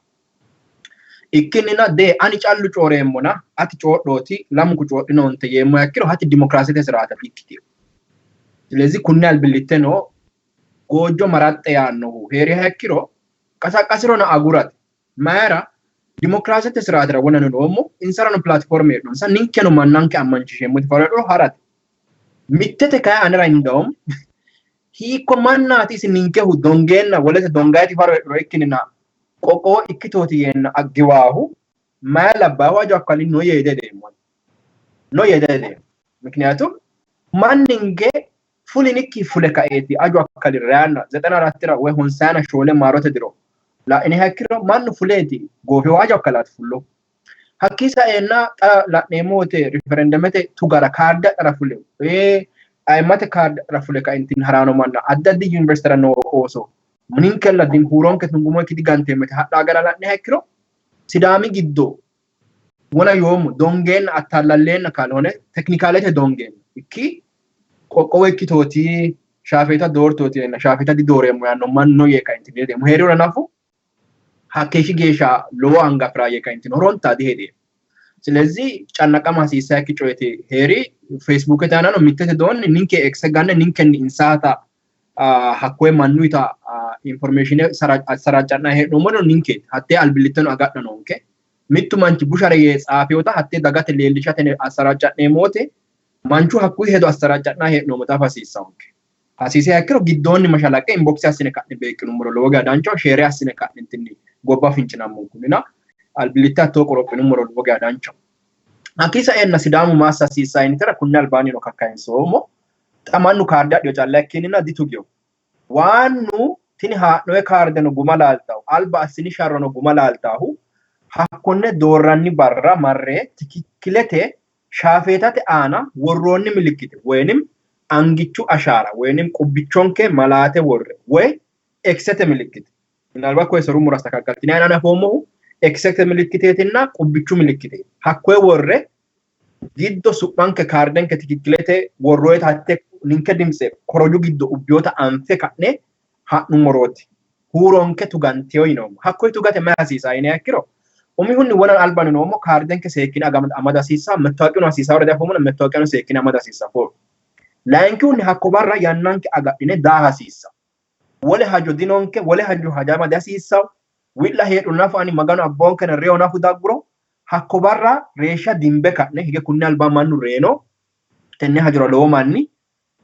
Ikkinnina de ani callu cooreemmona ati coodhooti lamunku coodhinoonte yeemmo ikkiro hati dimokiraasete siraata dikkitino. Silezi kunne albillitteno goojjo maraxxe yaannohu heeriha ikkiro qasaqqasirona agurate. Mayira dimokiraasete siraatira wonano noommo insarano pilaatfoorme heedhonsa ninkeno mannanke ammanchisheemmoti faro heedhuro harate. Mittete kayi anera indawum hiikko mannaati isi ninkehu dongeenna wolete dongayti faro heedhuro ikkinnina qoqqowo ikkitooti yeenna aggiwaahu mayi labbaahu ajo akkali no yee dedeemmo. No yee dedeemmo. Mikniyaatum manninke fulinikki fule kaeeti aju akkali reyanna 94 woy 54 maarote diro la'iniha ikkiro mannu fuleeti goofewo aju akkalaati fullo. Hakkii saeenna xa la'neemmo wote riferendemete tugara kaarde adhara fule ayimmate kaarde adhara fule kaentinni haraano manna addi addi yuuniversitera noo ooso ninkella huuronke tungumo ikki diganteemmote hadhaa gara la'niha ikkiro Sidaami giddo wona yoommo dongeenna attaallallenna kalhone teknikaalete dongeenna ikki qoqqowo ikkitooti shaafeeta doortooti yeenna shaafeeta didooreemmo yaanno manno yee kaentinni hedeemmo. Heeriro nafu hakkeeshshi geeshsha lowo anga afiraa yee kaentinni horonta dihedeemmo. Silezi cannaqama hasiissayikki coyeti heeri Feesbuukete aanano mittete doonni ninke ekse ganne ninkenni insaata hakkoye mannuyita informeeshine saraacca'nanni hee'noommorino ninkeeti. Hattee albillitteno agadha noonke. Mittu manchi bushare yee tsaafewota hattee dagate leellishate assaracca'neemmo wote manchu hakkuyi hedo assaracca'nanni hee'noommota afa hasiissawonke. Hasiisiha ikkiro giddoonni mashalaqqe inboksi assine ka'ne beeqqinummoro lowo geya danchaho, sheere assine ka'nentinni gobba fincinammonkunnina albillitte hattoo qorophinummoro lowo geya danchaho. Hakkii saeenna Sidaamu ma assa hasiissaa yinitera kunni albaannino kakkayinsoommo. Xa mannu kaarde adhiyo calla ikkinnina ditugiyo. Waannu tini haa'noye kaardeno guma laaltahu, alba assini sharrono guma laaltahu hakkonne doorranni barra marre tikikkilete shaafeetate aana worroonni milikkite woyinim angichu ashaara woyinim qubbichonke malaate worre woy eksete milikkite. Minalba koye sorummoro astakakkaltinanni ani afoommohu eksete milikkiteetinna qubbichu milikkiteeti. Hakkoye worre giddo su'manke kaardenke tikikkilete worroyita hatte ninke dimtse koroju giddo ubbiyota anfe ka'ne ha'nummorooti. Huuronke tuganteyo yinoommo. Hakkoye tugate mayi hasiisaa yiniha ikkiro umihunni wonan albanni noommo kaardenke seekkine amada hasiissa, mettawaqino hasiisa hore diafoommona mettawaqino seekkine amada hasiissa foor. Layinkihunni hakko barra yannanke agadhine daa hasiissa. Wole hajo dinonke, wole hajo hajama dihasiissawo. Wi'la heedhu nafu ani Maganu abboonkena reyo nafu dagguro hakko barra reeshsha dimbe ka'ne hige kunni alba mannu reeno tenne hajora lowo manni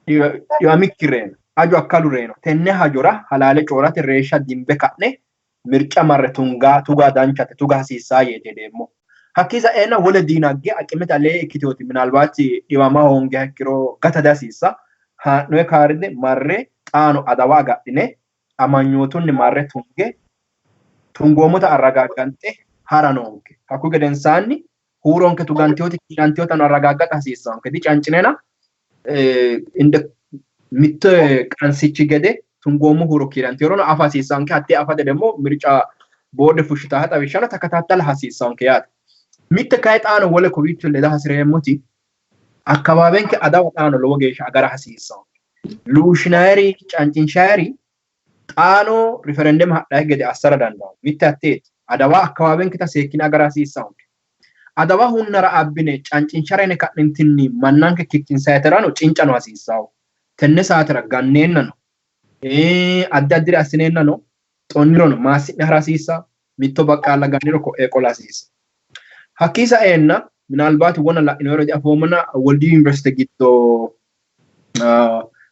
dhiwamikki reeno aju akkalu reeno tenne hajora halaale coorate reeshsha dimbe ka'ne mirca marre tunga tuga danchate tuga hasiissaa yee hedeemmo. Hakkii saeenna wole diinagge aqimete alee ikkiteoti minalbaati dhiwama hoongiha ikkiro gata dihasiissa. Haa'noye kaarde marre xaano adawa agadhine amanyootunni marre tunge tungoommota arragagganxe hara noonke. Hakkuyi gedensaanni huuronke tuganteoti kiirantewotano arragaggaxa hasiissanonke. Dicancinena inde mitte qansichi gede tungoommo huuro kiiranteworono afa hasiissanonke. Hattee afate ደግሞ mirca boorde fushshitaaha xawishshano takataattala hasiissanonke yaate. Mitte kayi xaano wole kowiicho leda hasireemmoti akkabaabenke adawa xaano lowo geeshsha agara hasiissanonke. Luushinayeri cancinshayeri xaano riferendeme hadhayi gede assara dandaanno. Mitte hatteeti. Adawa akkabaabenketa seekkine agara hasiissanonke. Adawa hunnara abbine cancinshara yine ka'nintinni mannanke kikkinsayiterano cincano hasiissawo. Tenne saatera ganneennano addi addire assineennano xonnirono maassi'ne hara hasiissa, mitto baqqaalla ganniro ko'ee qola hasiissa. Hakkii saeenna minalbaati wona la'inoyero diafoommona Woldiyu Yuniversite giddo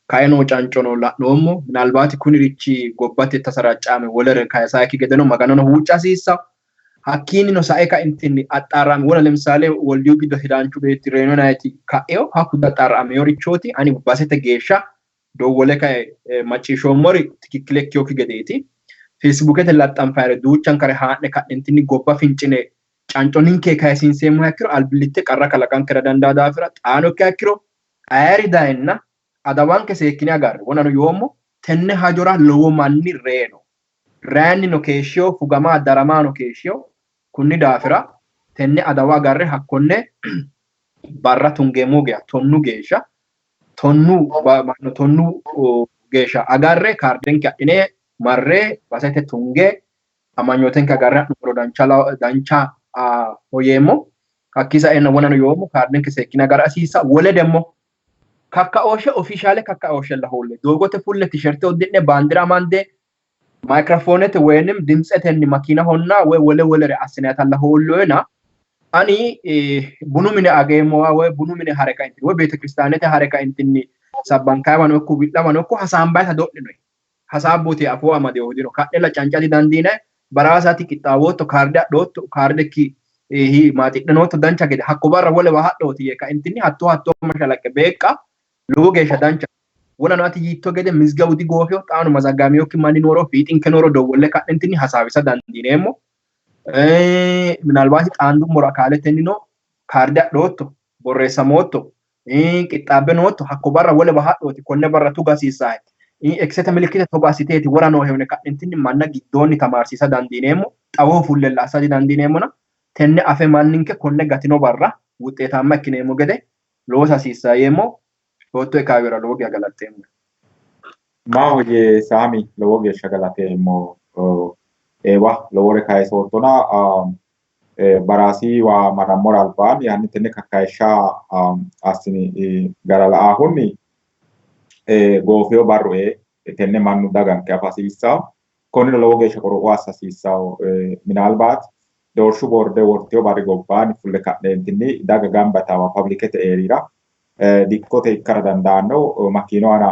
kae noo cancono la'noommo. Minalbaati kunirichi gobbate tasaraccame wolere kayisayikki gedeno Maganono huucca hasiissa. Hakkiinnino sae kaintinni axxaarame wona lemsaale Woldiyu giddo sidaanchu beetti reyino ka'eo hakku axxaarameyorichooti ani basete geeshsha dowwole kae macciishshoommori tikikkile ikkiyokki gedeeti. Feesbuukete laxxanfayire duuchankare haa'ne ka'nentinni gobba fincine canco ninke kayisiinseemmoha ikkiro albillitte qarra kalaqankera dandaa daafira xaano ikkiha ikkiro ayeri dayinna adawanke seekkine agarre wonano yoommo tenne hajora lowo manni reeno. Reyannino keeshshiyo fugamaa daramaano keeshshiyo kunni daafira tenne adawa agarre hakkonne barra tungeemmo geya 10 geeshsha tonnu geeshsha agarre kaardenke adhine marre basete tunge Amanyootenke agarre ha'nummoro dancha dancha hoyeemmo. Hakkii saeenna wonano yoommo kaardenke seekkine agara hasiissa. Wole demmo kakkaooshshe ofishaale kakkaooshshella hoolle doogote fulle tisherte uddi'ne baandira amande mayikirofoonete woyinim dimtsetenni makiinahonna woy wole wolere assinayitalla hoolloyena ani bunu mine ageemmowa woy bunu mine hare kaintinni woy beetekiristaanete hare kaintinni sabbankaayiwano ikko wi'lawano ikko hasaambayita do'linoyi hasaabbuti afoo amadeehu dino ka'nella canca didandiinay baraasati qixxaawootto kaarde adhootto kaardekki maaxidhe nootto dancha gede hakko barra wolewa hadhooti yee kaintinni hattoo hattoo mashalaqqe beeqqa lowo geeshsha dancha. Wonano ati yiitto gede mizgawu digoofeho xaano mazaggameyokki manni nooro fiixinke nooro dowwolle ka'nentinni hasaawisa dandiineemmo. Minalbaati xaandummoro akaaletennino kaarde adhootto borreessamootto qixxaabbe nootto hakko barra wolewa hadhooti konne barra tuga hasiissahe ekisete milikkite togo assiteeti wora noohe yine ka'nentinni manna giddoonni tamaarsiisa dandiineemmo. Xawoho fullella assa didandiineemmona tenne afe manninke konne gatino barra wuxxeetaamma ikkineemmo gede loosa hasiissaa yeemmo. Tootto kaayyora lowo geeshsha galateemmo. Maahoyye Saami lowo geeshsha galateemmo. Eewa lowore kayisoottona baraasiwa marammora albaanni hanni tenne kakkayishsha assini gara la'ahunni goofeyo barru tenne mannu daganke afa hasiissawo. Konnira lowo geeshsha qoropho assa hasiissawo. Minaalbaat doorshu boorde worteyo barri gobbaanni fulle ka'neentinni daga gamba yitaawa paablikete eerira dikkote ikkara dandaanno makiinu aana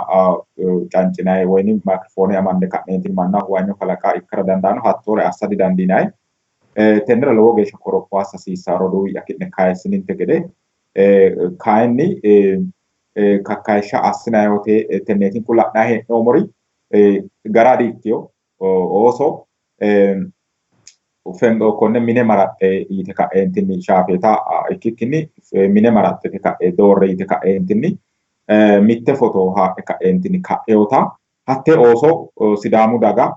cancinayi woynim mayikirofoone amande ka'neentinni mannaho huwanyo kalaqa ikkara dandaanno hattoore assa didandiinayi. Tennera lowo geeshsha qoropho assa hasiissawo roduuwi'ya ki'ne kayissininte gede kayinni kakkayishsha assinayi wote tenneetinku la'nayi hee'noommori gara di''ikkiyo ooso konne mine maraxxe yite ka'eentinni shaafeeta ikkikkinni mine maraxxite ka'e doorre yite ka'eentinni mitte foto haadhe ka'eentinni ka'eota hatte ooso Sidaamu daga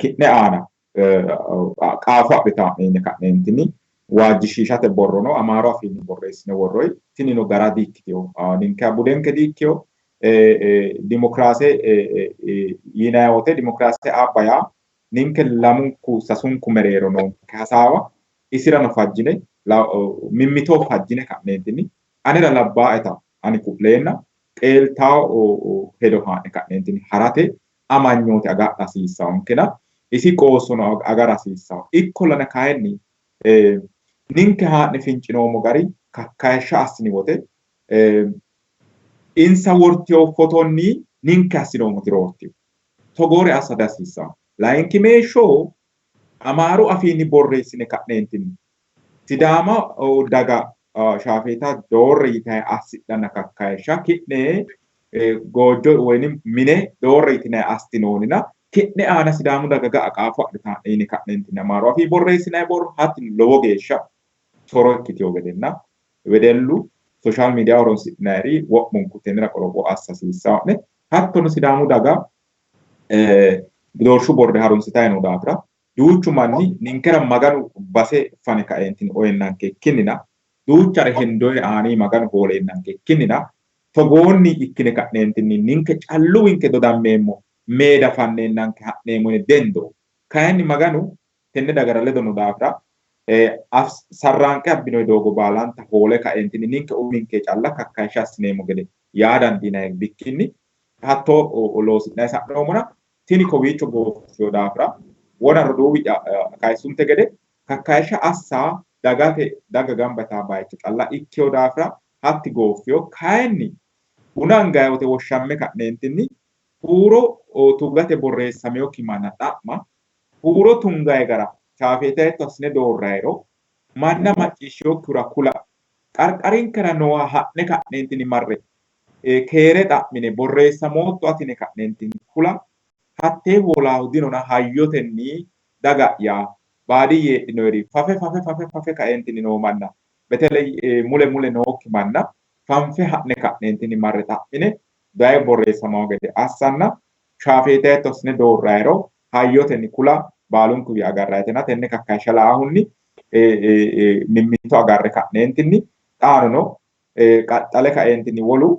ki'ne aana qaafo adhitaa'ne yine ka'neentinni waajjishiishate borrono Amaaru afiinni borreessine worroyi. Tinino gara di''ikkitino. Ninkeha budenke di''ikkino. Dimokiraase yinanni wote dimokiraase abba yaa ninke lamunku sasunku mereero noonke hasaawa isirano fajjine mimmitoho fajjine ka'neentinni anera labbaaeta ani ku'leenna qeeltawo hedo haa'ne ka'neentinni harate amanyoote agadha hasiissawonkena isi qoossono agara hasiissawo. Ikkollana kayinni ninke haa'ne fincinoommo gari kakkayishsha assini wote insa worteyo fotonni ninke assinoommoti roortiyo. Togoore assa dihasiissanno. Layinki meeshsho Amaaru afiinni borreessine ka'neentinni Sidaama daga shaafeeta doorre yitayi assidhanna kakkayishsha ki'ne goojjo woynim mine doorre yitinayi assinoonnina ki'ne aana Sidaamu daga ga'a qaafo adhitaa'ne yine ka'neentinni Amaaru afii borreessinayi borro hatti lowo geeshsha soro ikkiteyo gedenna wedellu social media horonsidhinayiri wo'munku tennera qoropho assa hasiissawo'ne. Hattono Sidaamu daga doorshu borde harunsitayi noo daafira duuchu manni ninkera Maganu base fane kaeentinni oyeennanke ikkinnina duuchare hendoyere aanii Maganu hooleennanke ikkinnina togoonni ikkine ka'neentinni ninke calluwinke dodammeemmo meeda fanneennanke ha'neemmo yine dendo. Kayinni Maganu tenne dagara ledo no daafira sarraanqe abbinoyi doogo baalanta hoole kaeentinni ninke uminke calla kakkayishsha assineemmo gede yaa dandiinanni bikkinni hattoo loosi'nanni sa'noommona tini kowiicho gooffino daafira wona roduuwi'ya kayissunte gede kakkayishsha assa dagate daga gamba yitaa bayicho calla ikkino daafira hatti gooffino. Kayinni buna anganni wote woshshamme ka'neentinni huuro tugate borreessaminokki manna xa'ma, huuro tungayi gara shaafeeta hiitto assine doorrayiro manna macciishshinokkihura kula, qarqarinkera nooha ha'ne ka'neentinni marre keere xa'mine borreessamootto ati yine ka'neentinni kula hattee hoolaahu dinona hayyotenni daga'ya baadiyye heedhinoyiri fafe fafe fafe fafe kaeentinni noo manna beteley mule mule nookki manna fanfe ha'ne ka'neentinni marre xa'mine daye borreessamanno gede assanna shaafeeta hiitto assine doorrayiro hayyotenni kula baalunkuwi agarrayitena tenne kakkayishsha laahunni mimmito agarre ka'neentinni xaanono qaxxale kaeentinni wolu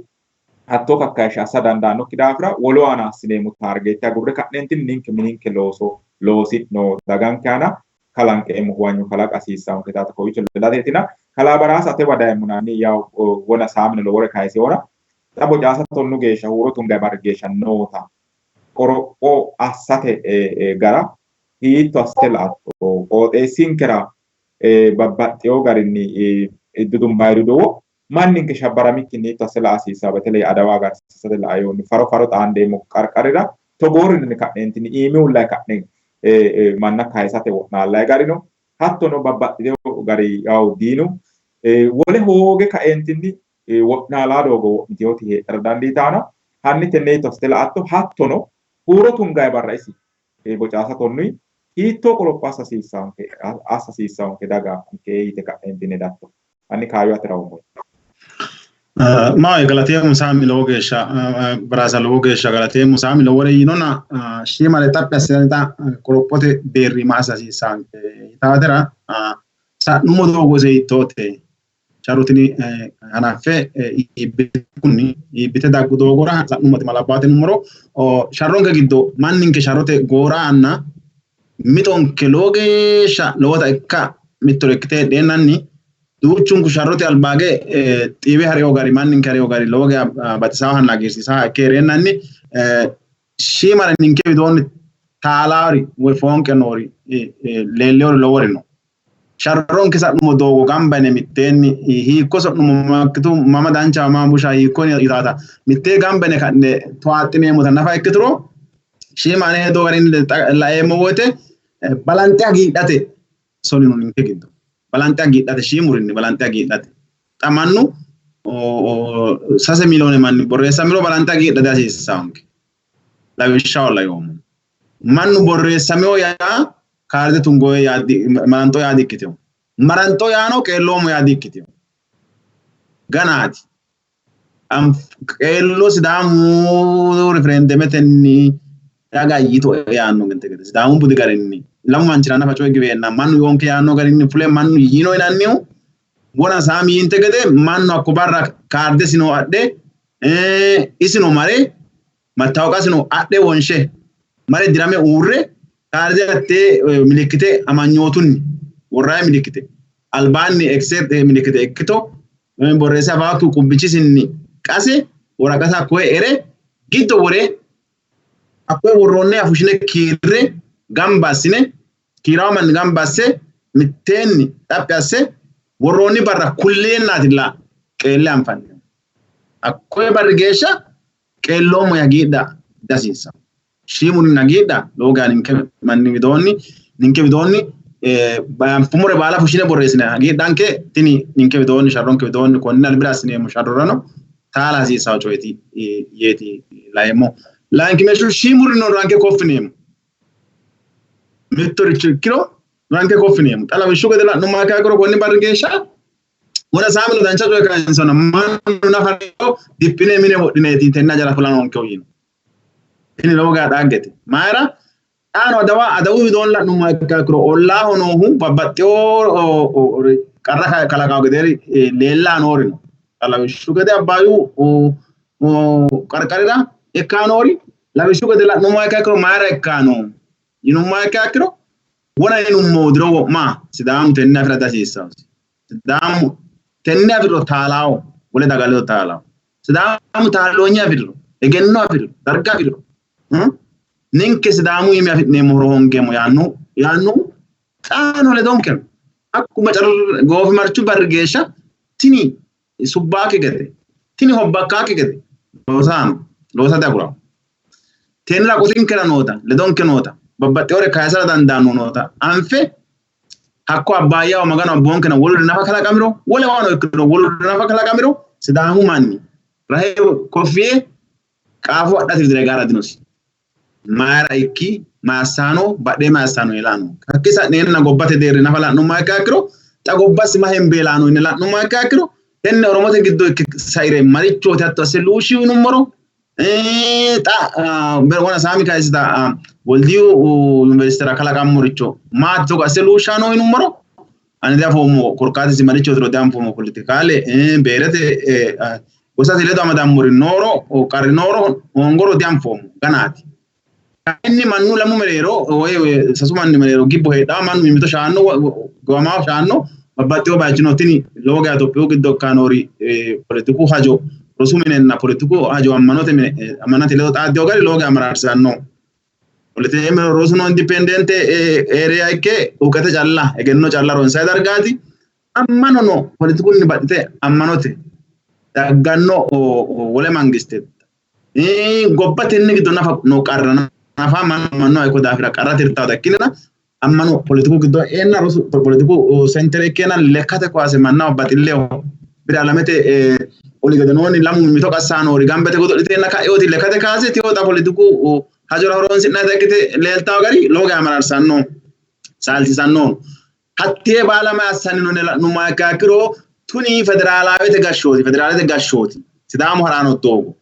hattoo kakkayishsha assa dandaannokki daafira wolu aana assineemmo taargeette agurre ka'neentinni ninke mininke looso Loosi'no daganke aana kalanqeemmo huwanyo kalaqa hasiissanonke taata kowiicho ledateetina. Kalaa Baraasa atewa dayeemmonanni yaw wona saamino lowore kayiseewona xa bocaasa 10 geeshsha huuro tungayi barri geeshsha noota qoropho assate gara hiitto assite la''atto? Qooxeessinkera babbaxxewo garinni dudumbayi duduwo manninke shabbaramikkinni hiitto asse la'a hasiissanno? Beteley adawa agarsiisate lainohunni faro faro xaandeemmo qarqarira togoorinni ka'neentinni iimihullayi ka'ne manna kayisate wo'naallayi gari no. Hattono babbaxxitewo gari yawu diinu wole hooge kaeentinni wo'naalaa doogo wo'mitewoti heedhara dandiitaana hanni tenne hiitto assite la''atto? Hattono huuro tungayi barra isi bocaasa tonnuyi hiittoo qoropho assa hasiissaanke assa hasiissaanke daga nke yite ka'neentinni hedatto? Hanni kaayyo atera uummo. Maahoyye galateemmo Saami lowo geeshsha Baraasa lowo geeshsha galateemmo Saami lowore yiinona shiimare xaphi assinannita qorophote deerri ma assa hasiissaanke yitaatera sa'nummo doogo ise hiittoote? Sharro tini hanaffe iibbitunni iibbite daggu doogora sa'nummoti malabbaate yinummoro sharronke giddo manninke sharrote gooraanna mixonke lowo geeshsha lowota ikka mittore ikkite heedheennanni duuchunku sharrote albaage xiiwe ha'rino gari manninke ha'rino gari lowo geeshsha baxisaahanna hagiirsiisaha ikke hee'reennanni shiimare ninke widoonni taalaari woy foonqe noori leelleori lowori no. Sharronke sa'nummo doogo gamba yine mitteenni hiikko so'nummo makkitu mama dancha mama busha hiikko yitaata mittee gamba yine ka'ne towaxxineemmota nafa ikkituro shiima ane hedo garinni laeemmo woyte balanxe hagiidhate sonino ninke giddo balanxe hagiidhate shiimurinni balanxe hagiidhate xa mannu 3 miliyoone manni borreessamiro balanxe hagiidha dihasiissanonke. Lawishshaho layoommo mannu borreessamino yaa kaarde tungoye yaa maranxo yaa dikkitino. Maranxo yaano qeelloommo yaa dikkitino. Ganaati. Qeello Sidaamu riferendemetenni daga yito yaanno gede Sidaamu budi garinni lamu manchira nafa coye giweenna mannu yoonke yaanno garinni fule mannu yiino yinannihu wona saami yinte gede mannu hakko barra kaardesino adhe isino mare mattawoqasino adhe wonshe mare dirame uurre kaarde hattee milikkite amanyootunni worraay milikkite albaanni ekse milikkite ikkito borreesse afaakki qubbichisinni qase woraqata hakkoye ere giddo wore hakkoye worroonni afushine kiirre gamba assine kiirawo manni gamba asse mitteenni xaphi asse worroonni barra kulleennaati la qeelle anfanni. Hakkoye barri geeshsha qeelloommo hagiidha dihasiissanno. Shiimunni hagiidha lowo geya ninke manni widoonni ninke widoonni anfummore baala fushshine borreessine hagiidhanke tini ninke widoonni sharronke widoonni konni albira assineemmo sharrorano taala hasiissanno coyeeti yeeti laeemmo. Layinkimeeshshu shiimurino ranke koffineemmo. Mittoricho ikkiro ranke koffineemmo. Xa lawishshu gede la'nummoha ikkiro konni barri geeshsha wona saamino dancha coye kayinsona mannu nafa diphine mine wodhineeti tenne hajara fula noonkehu yiino. Tini lowo geya dhaggete. Mayira xaano adawa adawu widoonni la'nummoha ikkiro ollaaho noohu babbaxxewo qarra kalaqawo gedeeri leellaa noori no. Lawishshu gede Abbaayyu qarqarira ikkaa noori lawishshu gede la'nummoha ikkiro mayira ikkaa no yinummoha ikkiro wona yinummo diro wo'ma Sidaamu tenne afira dihasiissannosi. Sidaamu tenne afiriro taalawo wole daga ledo taalawo. Sidaamu taalloonye afiriro, egenno afiriro, darga afiriro ninke Sidaamu iimi afi'neemmo horo hoongeemmo yaannohu xaano ledonke no. Hakku goofimarchu barri geeshsha tini subbaakki gede tini hobbakkaakki gede loosaano loosa diagurawo. Tennera qotinkera noota ledonke noota babbaxxewore kayisara dandaanno noota anfe hakko Abbaayyaho Maganu abboonkena woluri nafa kalaqamiro wolewano ikkiro woluri nafa kalaqamiro Sidaamu manni rahe koffiye qaafo adhate widira gara dinosi. Mayira ikki maassaano badhee maassaano yelaano. Hakki sa'neenna gobbate deerri nafa la'nummoha ikkiro xa gobbasi ma hembeelaano yine la'nummoha ikkiro tenne Oromote giddo ikke saire marichooti hatto asse luushshi yinummoro xa wona saami kayisita Woldiyu yuniversitera kalaqammoricho maati togo asse luushshaano yinummoro ani diafoommo korkaatisi marichootiro dianfoommo politikaale beerete gosate ledo amadammori nooro qarri nooro hoongoro dianfoommo ganaati. Kayinni mannu lamu mereero woy sasu manni mereero gibbo heedhaa, mannu mimmito shaanno, giwamaho shaanno babbaxxewo bayichi no. Tini lowo geya Itophiyu giddo ikkanori poletiku hajo rosu minenna poletiku hajo ammanote mine ammanate ledo xaaddewo gari lowo geya mararsanno. Poletiku rosuno indipendente area ikke uqete calla egenno calla ronsayi dargaati. Ammanono poletikunni baxxite ammanote dagganno wole mangiste gobbatenni giddo nafa no qarra nafa mannu ikko daafira qarra tirtaata ikkinina ammano poletiku giddo eenna rosu poletiku sentere ikkeenna lekkate kowaase mannaho baxilleho bira alamete oli gedenoonni lamu mimmito qassaanoori gambete godo'liteenna ka'eoti lekkate kaase tiyoota poletiku hajora horonsi'nannita ikkite leeltawo gari lowo geya mararsanno, saalsiisanno. Hattee baala mayi assanni no yine la'nummoha ikkiha ikkiro tuni federaalaawete gashshooti, federaalete gashshooti Sidaamu ha'rano doogo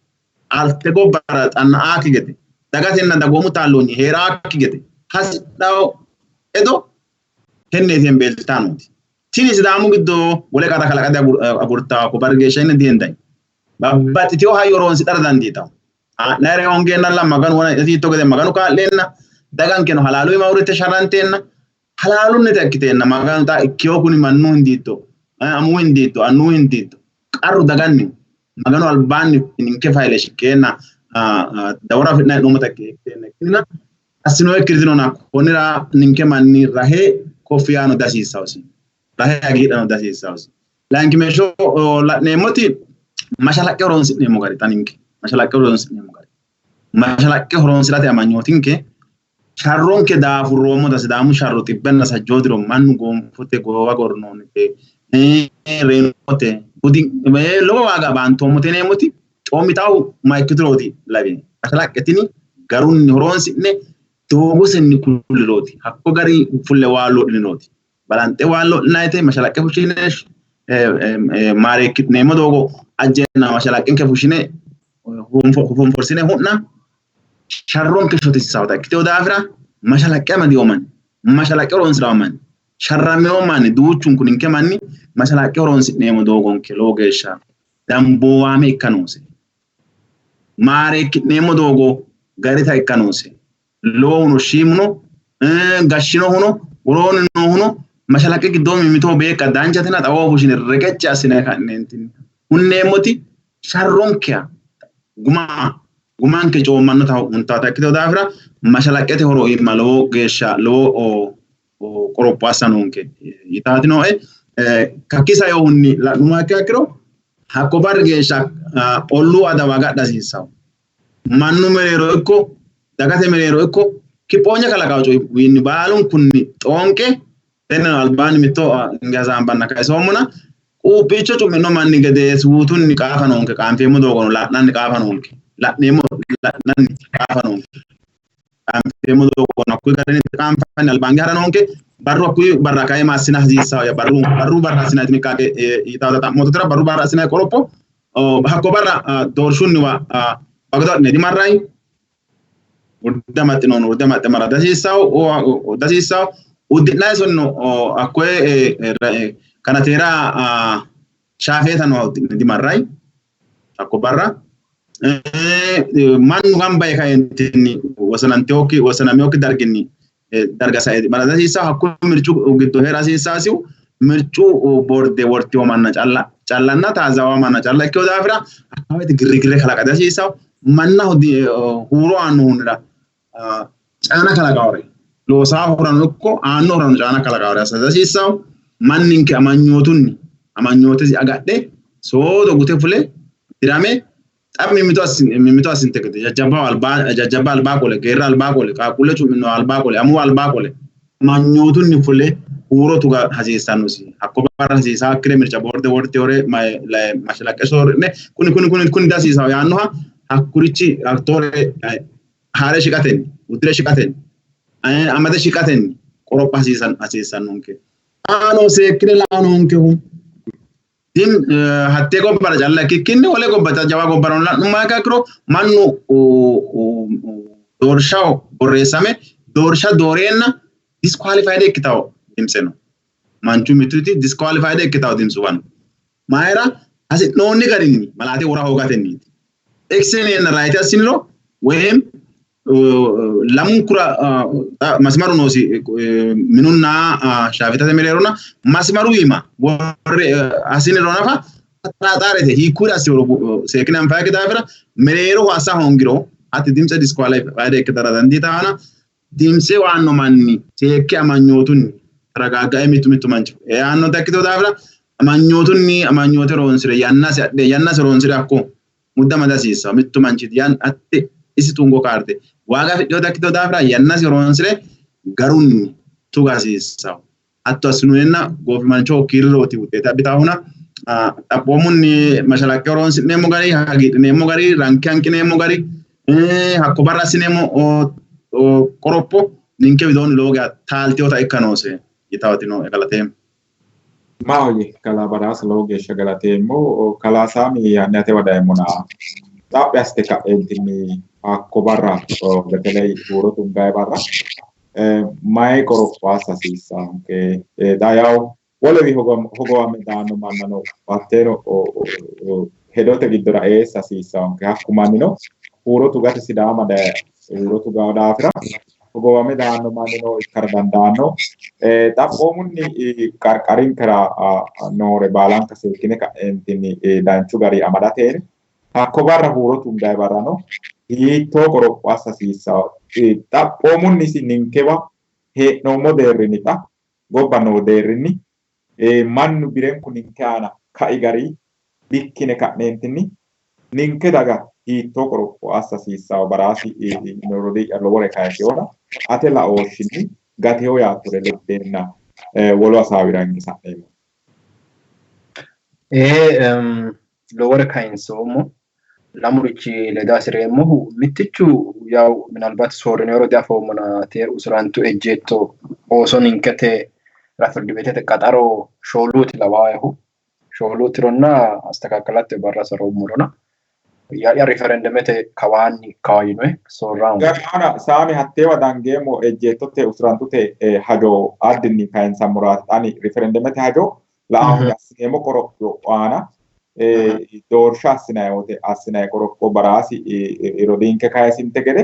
alte gobbara xanna'aakki gede dagatenna dagoomu taalloonyi hee'raakki gede hasidhawo hedo tenneeti hembeeltannoti. Tini Sidaamu giddo wole qarra kalaqate agurtawo ko barri geeshsha yine dihendanni. Babbaxxitewo hayyo horonsidhara dandiitawo. Ha'nayre hongeennalla Maganu wona hiitto gede Maganu kaa'leenna dagankeno halaalu iima uurrite sharranteenna halaalunnita ikkiteenna Maganu xa ikkiyo kuni mannu hindiitto, amuwu hindiitto, annuwu hindiitto, qarru dagannihu Maganu albaanni ninke fayile shiqqeenna dawaro afi'nanni hee'noommota ikkiteenna ikkinnina assinoyikkiri dinona. Konnira ninke manni rahe koffi yaano dihasiissawosi, rahe hagiidhano dihasiissawosi. Layinkimeeshsho la'neemmoti mashalaqqe horonsi'neemmo gari xa ninke mashalaqqe horonsi'neemmo gari mashalaqqe horonsi'rate amanyootinke sharronke daafurroommota Sidaamu sharro xibbenna sajjoo diro mannu goonfote goowa gornoonnite reyinote budi lowo waaga baantoommote yineemmoti coommitahu ma ikkiturooti lawino. Mashalaqqe tini garunni horonsi'ne doogosenni kullirooti, hakko gari fulle waa lo'linooti. Balanxe waa lo'linayte mashalaqqe fushshine maareekki'neemmo doogo ajjeenna mashalaqqenke fushshine hufonforsine hu'na sharronke shotissaawota ikkitewo daafira mashalaqqe amadiyo manni, mashalaqqe horonsi'rawo manni, sharramino manni duuchunku ninke manni mashalaqqe horonsi'neemmo doogonke lowo geeshsha damboowaame ikka noose. Maareekki'neemmo doogo garita ikka noose. Lowohuno shiimuno, gashshinohuno woroonni noohuno mashalaqqe giddoo mimmitoho beeqqa danchatenna xawoho fushshine reqecci assine ka'neentinni hunneemmoti sharronkeha guma gumanke coommannota huntaata ikkitino daafira mashalaqqete horo iima lowo geeshsha lowo qoropho assa noonke yitaati nooe. Kakkii sainohunni la'nummoha ikkiha ikkiro hakko barri geeshsha olluu adawa agadha hasiissanno. Mannu mereero ikko dagate mereero ikko kiphoonya kalaqawo coyiwiinni baalunkunni xoonqe tenneno albaanni mitto hinge hasaambanna kayisoommona quuphiicho cu'mi'no manni gede suutunni qaafa noonke, qaanfeemmo doogono la'nanni qaafa noonke, la'neemmo la'nanni qaafa noonke, qaanfeemmo doogono hakkuyi garinni qaanfanni albaange ha'ra noonke. Barru hakkuyi barra kae ma assina hasiissawo, barru barru barra assina xiniqqaaqe yitaata xa'moototera barru barra assina qoropho hakko barra doorshunniwa bagado adhine dimarrayi, urde amaxxinoon urde amaxxe mara dasiissawo dasiissawo uddi'nayi sonno hakkoye kanateera shaafeeta nooha uddi'ne dimarrayi hakko barra. Mannu gamba yee kaeentinni wosananteokki wosanamewokki darginni darga sae mara dasiissawo. Hakku mircu giddo hee'ra hasiissaasihu mircu borde wortiwo manna calla callanna taazawa manna calla ikkino daafira hakkawoyte girrigirre kalaqa dihasiissawo. Mannaho huuro aannohunnira caana kalaqawore loosaahurano ikko aannohurano caana kalaqawore assa dihasiissawo. Manninke amanyootunni amanyootesi agadhe soodo gute fule dirame xa mimmito assinte gede jajjabba albaa qole, geerra albaa qole, qaaqquulle cu'minoha albaa qole, amuwa albaa qole amanyootunni fule huuro tuga hasiissannosi. Hakko barra hasiisaakkire mirca boorde wortewore mashalaqqe soorri'ne kuni kuni kuni kuni dihasiisawo yaannoha hakkurichi hattoore haare shiqatenni, uddire shiqatenni, amade shiqatenni qoropha hasiissannonke. Xaano seekkine la'a noonkehu din hattee gobbara calla ikkikkinni wole gobba jawa gobbarano la'nummoha ikkiha ikkiro mannu doorshaho borreessame doorsha dooreenna disqualified ikkitawo dimtse no. Manchu mittuti disqualified ikkitawo dimtsuwa no. Mayira hasi'noonni garinni malaate wora hoogatenniiti. X yineenna right assiniro woyim Lamunkura masimaru noosi minunna shaafetate mereerona masimaru iima worre assiniro nafa xaaxaarete hiikkuri assiniro seekkine anfanniki daafira mereeroho assa hoongiro hatti dimtse disqualified ikkitara dandiitanna dimtse waanno manni seekke amanyootunni taragaaggae mittu mittu manchi eannota ikkitino daafira amanyootunni amanyoote horoonsire yannasi adhe yannasi horoonsire hakko muddama dihasiissanno mittu manchi hatte isi tungo kaarte waaga afidhinota ikkitino daafira yannasi horoonsire garunni tuga hasiissanno. Hatto assineenna goofimarchoho kiirrooti wuxeete abbitaahuna xaphoomunni mashalaqqe horoonsi'neemmo gari hagiidhineemmo gari ranke hanqineemmo gari hakko barra assineemmo qoropho ninke widoonni lowo geya taalteota ikka noose yitaawoti nooe galateemmo. Maahoyye kalaa Baraasa lowo geeshsha galateemmo. Kalaa Saami hanni atewa dayeemmona xaphi assite ka'eentinni hakko barra beteley huuro tungayi barra mayi qoropho assa hasiissanke? Xa yawu wolewi hogowame daanno mannano hatteeno hedote giddora eessa hasiissanke. Hakku mannino huuro tugate Sidaama daye huuro tugawo daafira hogowame daanno mannino ikkara dandaanno. Xaphoomunni qarqarinkera noore baalanka seekkine ka'neentinni danchu gari amadateen hakko barra huuro tungayi barrano hiittoo qoropho assa hasiissanno? Xaphoomunni isi ninkewa hee'noommo deerrinni xa gobba noo deerrinni mannu birenku ninke aana kai gari bikkine ka'neentinni ninke daga hiittoo qoropho assa hasiissanno? Baraasi rodii'ya lowore kayisewona ate laooshshinni gatewo yaattore leddeenna wolu hasaawira hinge sa'neemmo. Lowore kayinsoommo. Lamurichi leda hasireemmohu mittichu yawu minalbaati soorrinoro diafoommona te usurantu ejjeetto ooso ninkete ፍርድ ቤትete qaxaro shooluuti lawaahu shooluutironna astakakkalate barra saroommorona yaa'ya riferendemete kawaanni kawa yinoe soorramu Gana Saami hatteewa dangeemmo ejjeettote usurantute hajo addinni kayinsammoraati ani riferendemete hajo la'ahunni assineemmo qoropho aana doorsha assinayi wote assinayi qoropho Baraasi rodiinke kayisinte gede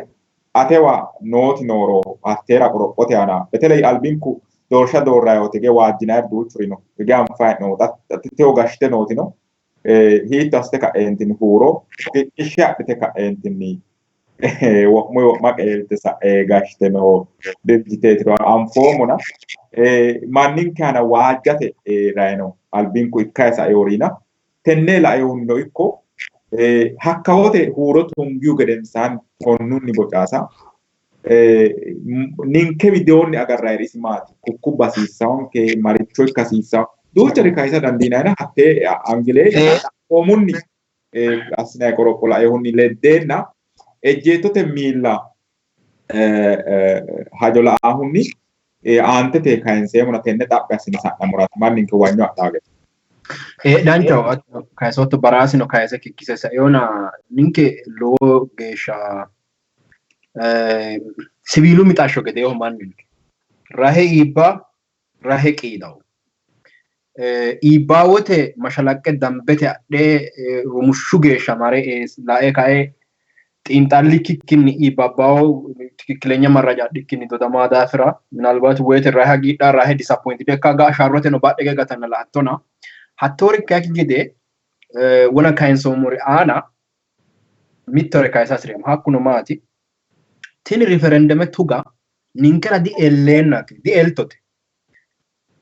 atewa nooti nooro hatteera qorophote aana beteley albinku doorsha doorrayi wote ge waajjinayi duuchuri no ge anfayi no teo gashshite nootino hiitto assite ka'eentinni huuro qiqqishshe adhite ka'eentinni wo'muyi wo'ma qeelte sa'e gashshite noo dirjiteetiro anfoommona manninke aana waajjate rayino albinku ikkayi saeyorina tenne laehunnino ikko hakkawote huuro tungiyu gedensaanni konnunni bocaasa ninke widoonni agarrayiri isi maati? Kukkubba hasiissanke maricho ikka hasiissanno duuchare kayisa dandiinayina hattee angilee xaphoomunni assinayi qoropho laeehunni leddeenna ejjeettote miilla hajo la'ahunni aantete kayinseemmona tenne xaphi assine sa'nammoraati manninke huwanyo adhaa gede. Danchaho kayisootto Baraasino kayise kikkise saeona ninke lowo geeshsha siwiilu mixashsho gedeeho manninke rahe iibba rahe qiidawo iibbawote mashalaqqe dambete adhe rumushshu geeshsha mare lae kae xiinxallikkinni iibbabbawo ትክክለኛ መረጃ adhikkinni dodamaa daafira ምናልባት woyte rahe hagiidha rahe disappointed ikka ga sharroteno badhe gatanna la'attona hattoori ikkakki gede wona kayinsoommori aana mittore kayisa hasireemmo. Hakkuno maati? Tini riferendeme tuga ninkera dielleennate dieltote.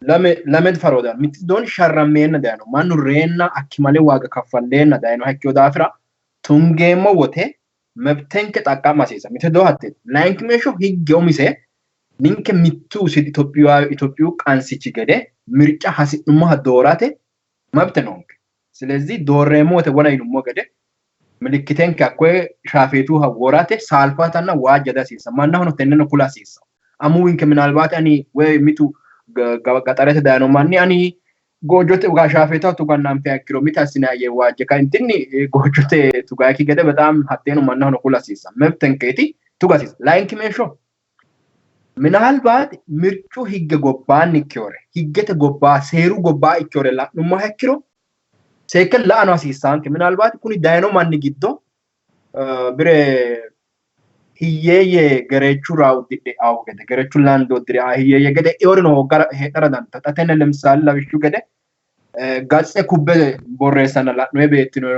Lame lame faro dayino mittu doon sharrammeenna dayino mannu reenna akkimale waaga kaffalleenna dayinoha ikkeyo daafira tungeemmo wote mebtenke xaqqama hasiisa mite doo hatteeti. Layinkimeeshsho higge umise ninke mittu Itophiyu qansichi gede mirca hasi'nummoha doorate mabte noonke. ስለዚህ doorreemmo wote wona yinummo gede milikkitenke hakkoye shaafeetuha worate saalfatanna waajja dihasiissa mannahono tenneno kula hasiissa. Amuwinke minalbaati ani woy mitu gaxarete dayino manni ani goojjote shaafeetaho tuganna anfiha ikkiro mite assinayi yee waajje kaentinni goojjote tugayikki gede በጣም hatteeno mannahono kula hasiissa. Mebtenkeeti tuga hasiissa. Layinkimeeshsho minalbaati mircu higge gobbaanni ikkewore higgete gobbaa seeru gobbaa ikkewore la'nummoha ikkiro seekke la'ano hasiissaanke. Minalbaati kuni dayino manni giddo bire Hiyyeeyye gerechu raa uddidhe awu gede gerechu laando uddire hiyyeeyye gede eorino hoggara heedhara dandiitanno. Xa tenne lemsaale lawishshu gede gatse kubbe borreessanna la'noye beettino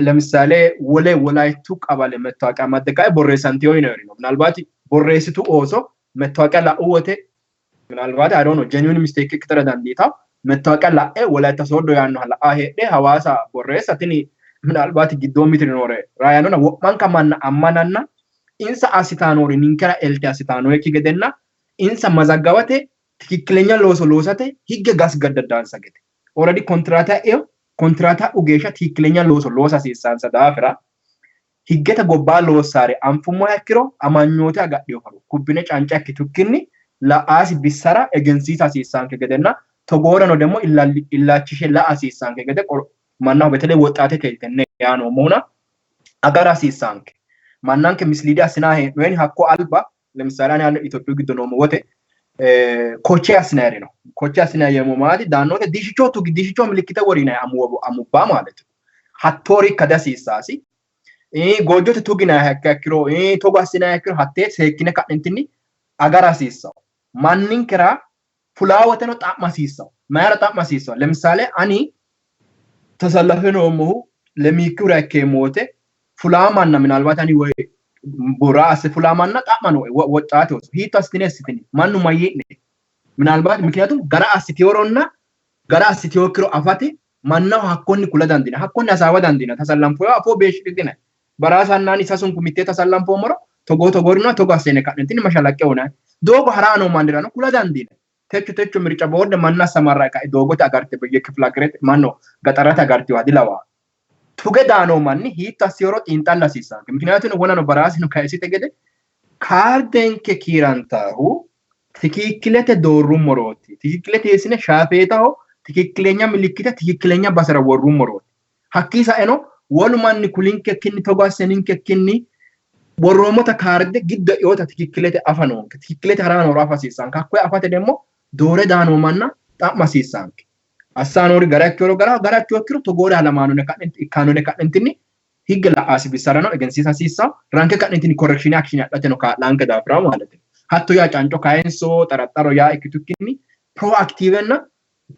ለምሳሌ wole wolayittu qabale መታወቂያ amadde ka'e borreessantino yinayori no. ምናልባት borreessitu ooso መታወቂያ la'u wote ምናልባት I don't know genuine mistake ikkitara dandiitawo መታወቂያ la'e Wolayitta Sooddo yaannoha la'a heedhe Hawaasa borreessa tini ምናልባት giddoo mitiri noore raayannona wo'manka manna ammananna insa assitanori ninkera elte assitanoyikki gedenna insa mazaggawate tikikkilenya looso loosate higge gasgaddaddaansa gede already kontirata e'o kontirata geeshsha tikikkilenya looso loosa hasiissansa daafira higgete gobbaa loossare anfummoha ikkiro amanyoote agadhino horo kubbine canca ikkitukkinni la'aasi bissara egensiisa hasiissanke gedenna togoorano ደግሞ illachishe la'a hasiissanke gede mannaho በተለይ ወጣቴ tenne yaa noommohuna agara hasiissanke mannanke misliidi assinaa hee'noyeni hakko alba ለምሳሌ ani Itophiyu giddo noommo wote koche assinayiri no. Koche assinay yeemmo maati daannote dishicho tugi dishicho milikkite worinay amubba ማለት ነው. Hattoori ikka dihasiissaasi. Goojjote tuginay ikkiro togo assinay ikkiro hattee seekkine ka'nentinni agara hasiissawo. Manninkera fulaawoteno xa'ma hasiissawo. Mayira xa'ma hasiissawo? ለምሳሌ ani tasallafe noommohu lemiikkihura ikkeemmo wote fulaa manna ምናልባት ani woy bora asse fulaa manna xa'ma nooe woxxaate oso hiitto assitine assitini mannu mayyi'ne ምናልባት ምክንያቱም gara assiteyoronna gara assiteyokkiro afate mannaho hakkonni kula dandiina hakkonni hasaawa dandiina tasallanfoyo afoo beeshshidhine baraasannaani sasunku mittee tasallanfoommoro togoo togoorino togo assine ka'nentinni mashalaqqe uynanni doogo haraa noo mannirano kula dandiina techo techo mirca boorde manna samarra ka'e doogote agarte beyye manno gaxarate agartewa dilawaa tuge daanoo manni hiitto assiyoro xiinxalla hasiissanke ምክንያቱም wonano baraasino kayisite gede kaardenke kiirantaahu tikikkilete doorrummorooti tikikkilete hiissine shaafeetaho tikikkilenya milikkite tikikkilenya basera worrummorooti hakkii saeno wolu manni kulinkekkinni togo assininkekkinni worroommota kaarde giddo eota tikikkilete afa noonke tikikkilete haraa nooro afa hasiissanke hakkoye afate demmo doore daanoo manna xa'ma hasiissanke assaanoori gara ikkiro gara gara ikkiro togoore halamaanone ikkaanone ka'nentinni higge la'aasi bissarano egensiisa hasiissawo ranke ka'nentinni correction action adhateno kaa'laanke daafira ማለት ነው. Hatto yaa canco kayinso xaraxaro yaa ikkitukkinni proactive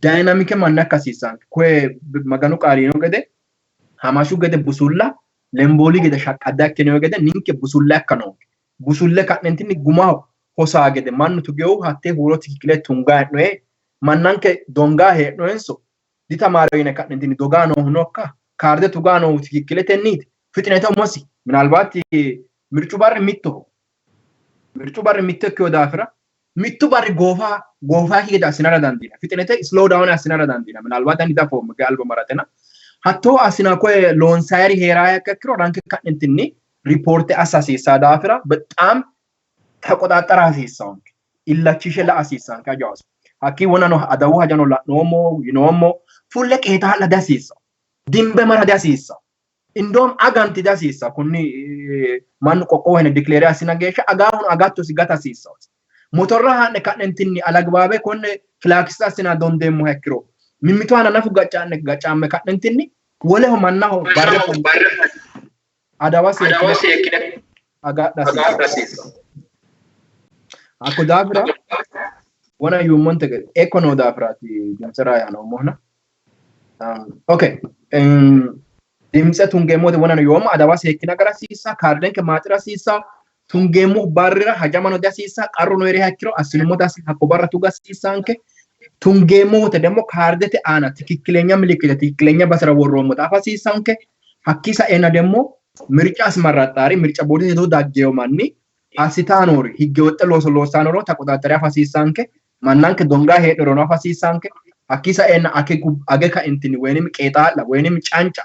dynamic manna ikka hasiissanke koye maganu qaalino gede hamashu gede busulla lembooli gede shaqqadda ikkineyo gede ninke busulla ikka noonke busulle ka'nentinni gumaho hosaa gede mannu tugewu hattee huuro tikikkile tungaa hee'noye mannanke dongaa hee'noyenso ditamaaro yine ka'nentinni dogaa noohu nokka kaarde tugaa noohu tikikkiletenniiti fixinete umosi ምናልባት mircu barri mittoho mircu barri mitto ikkiyo daafira mittu barri goofa goofaakki gede assinara dandiina fixinete slow down assinara dandiina ምናልባት ani dafoommo ge alba maratena hattoo assina koye loonsayiri heeraa ikkiro ranke ka'nentinni ripoorte assa hasiissaa daafira በጣም ተቆጣጠራ hasiissaanke illachishe la'a hasiissaanke hajo hakkii wonano adawu hajano la'noommo yinoommo fulle qeexaa'la dihasiissawo dimbe mara dihasiissawo indoom aganti dihasiissawo kunni mannu qoqqowo hene dikileere assina geeshsha agaahuno agattosi gata hasiissawo motorra haa'ne ka'nentinni alagibaabe konne kilaakisa assina dondeemmoha ikkiro mimmitu aana nafu gaccaa'ne gaccaame ka'nentinni woleho mannaho barre adawa seekkine agadha hasiissawo hakko daafira wona yuummonte gede ekko noo daafiraati dimtsera yaa noommohuna okay dimtse tungeemmote wonano yoommo adawa seekkine agara hasiissa kaardenke maaxira hasiissa tungeemmo barrira hajamano dihasiissa qarru no heeriha ikkiro assinummota hakko barra tuga hasiissanke tungeemmo wote ደግሞ kaardete aana tikikkilenya milikkite tikikkilenya basera worroommota afa hasiissanke hakkii sa'eenna ደግሞ mirca asmarraxxaari mirca boodete ledo daggeyo manni assitaanori higge woxxe looso loossanoro taqoxaxxare afa hasiissanke mannanke dongaa heedhorono afa hasiissanke hakkii sa'eenna age ka'entinni woynim qeexaa'la woynim canca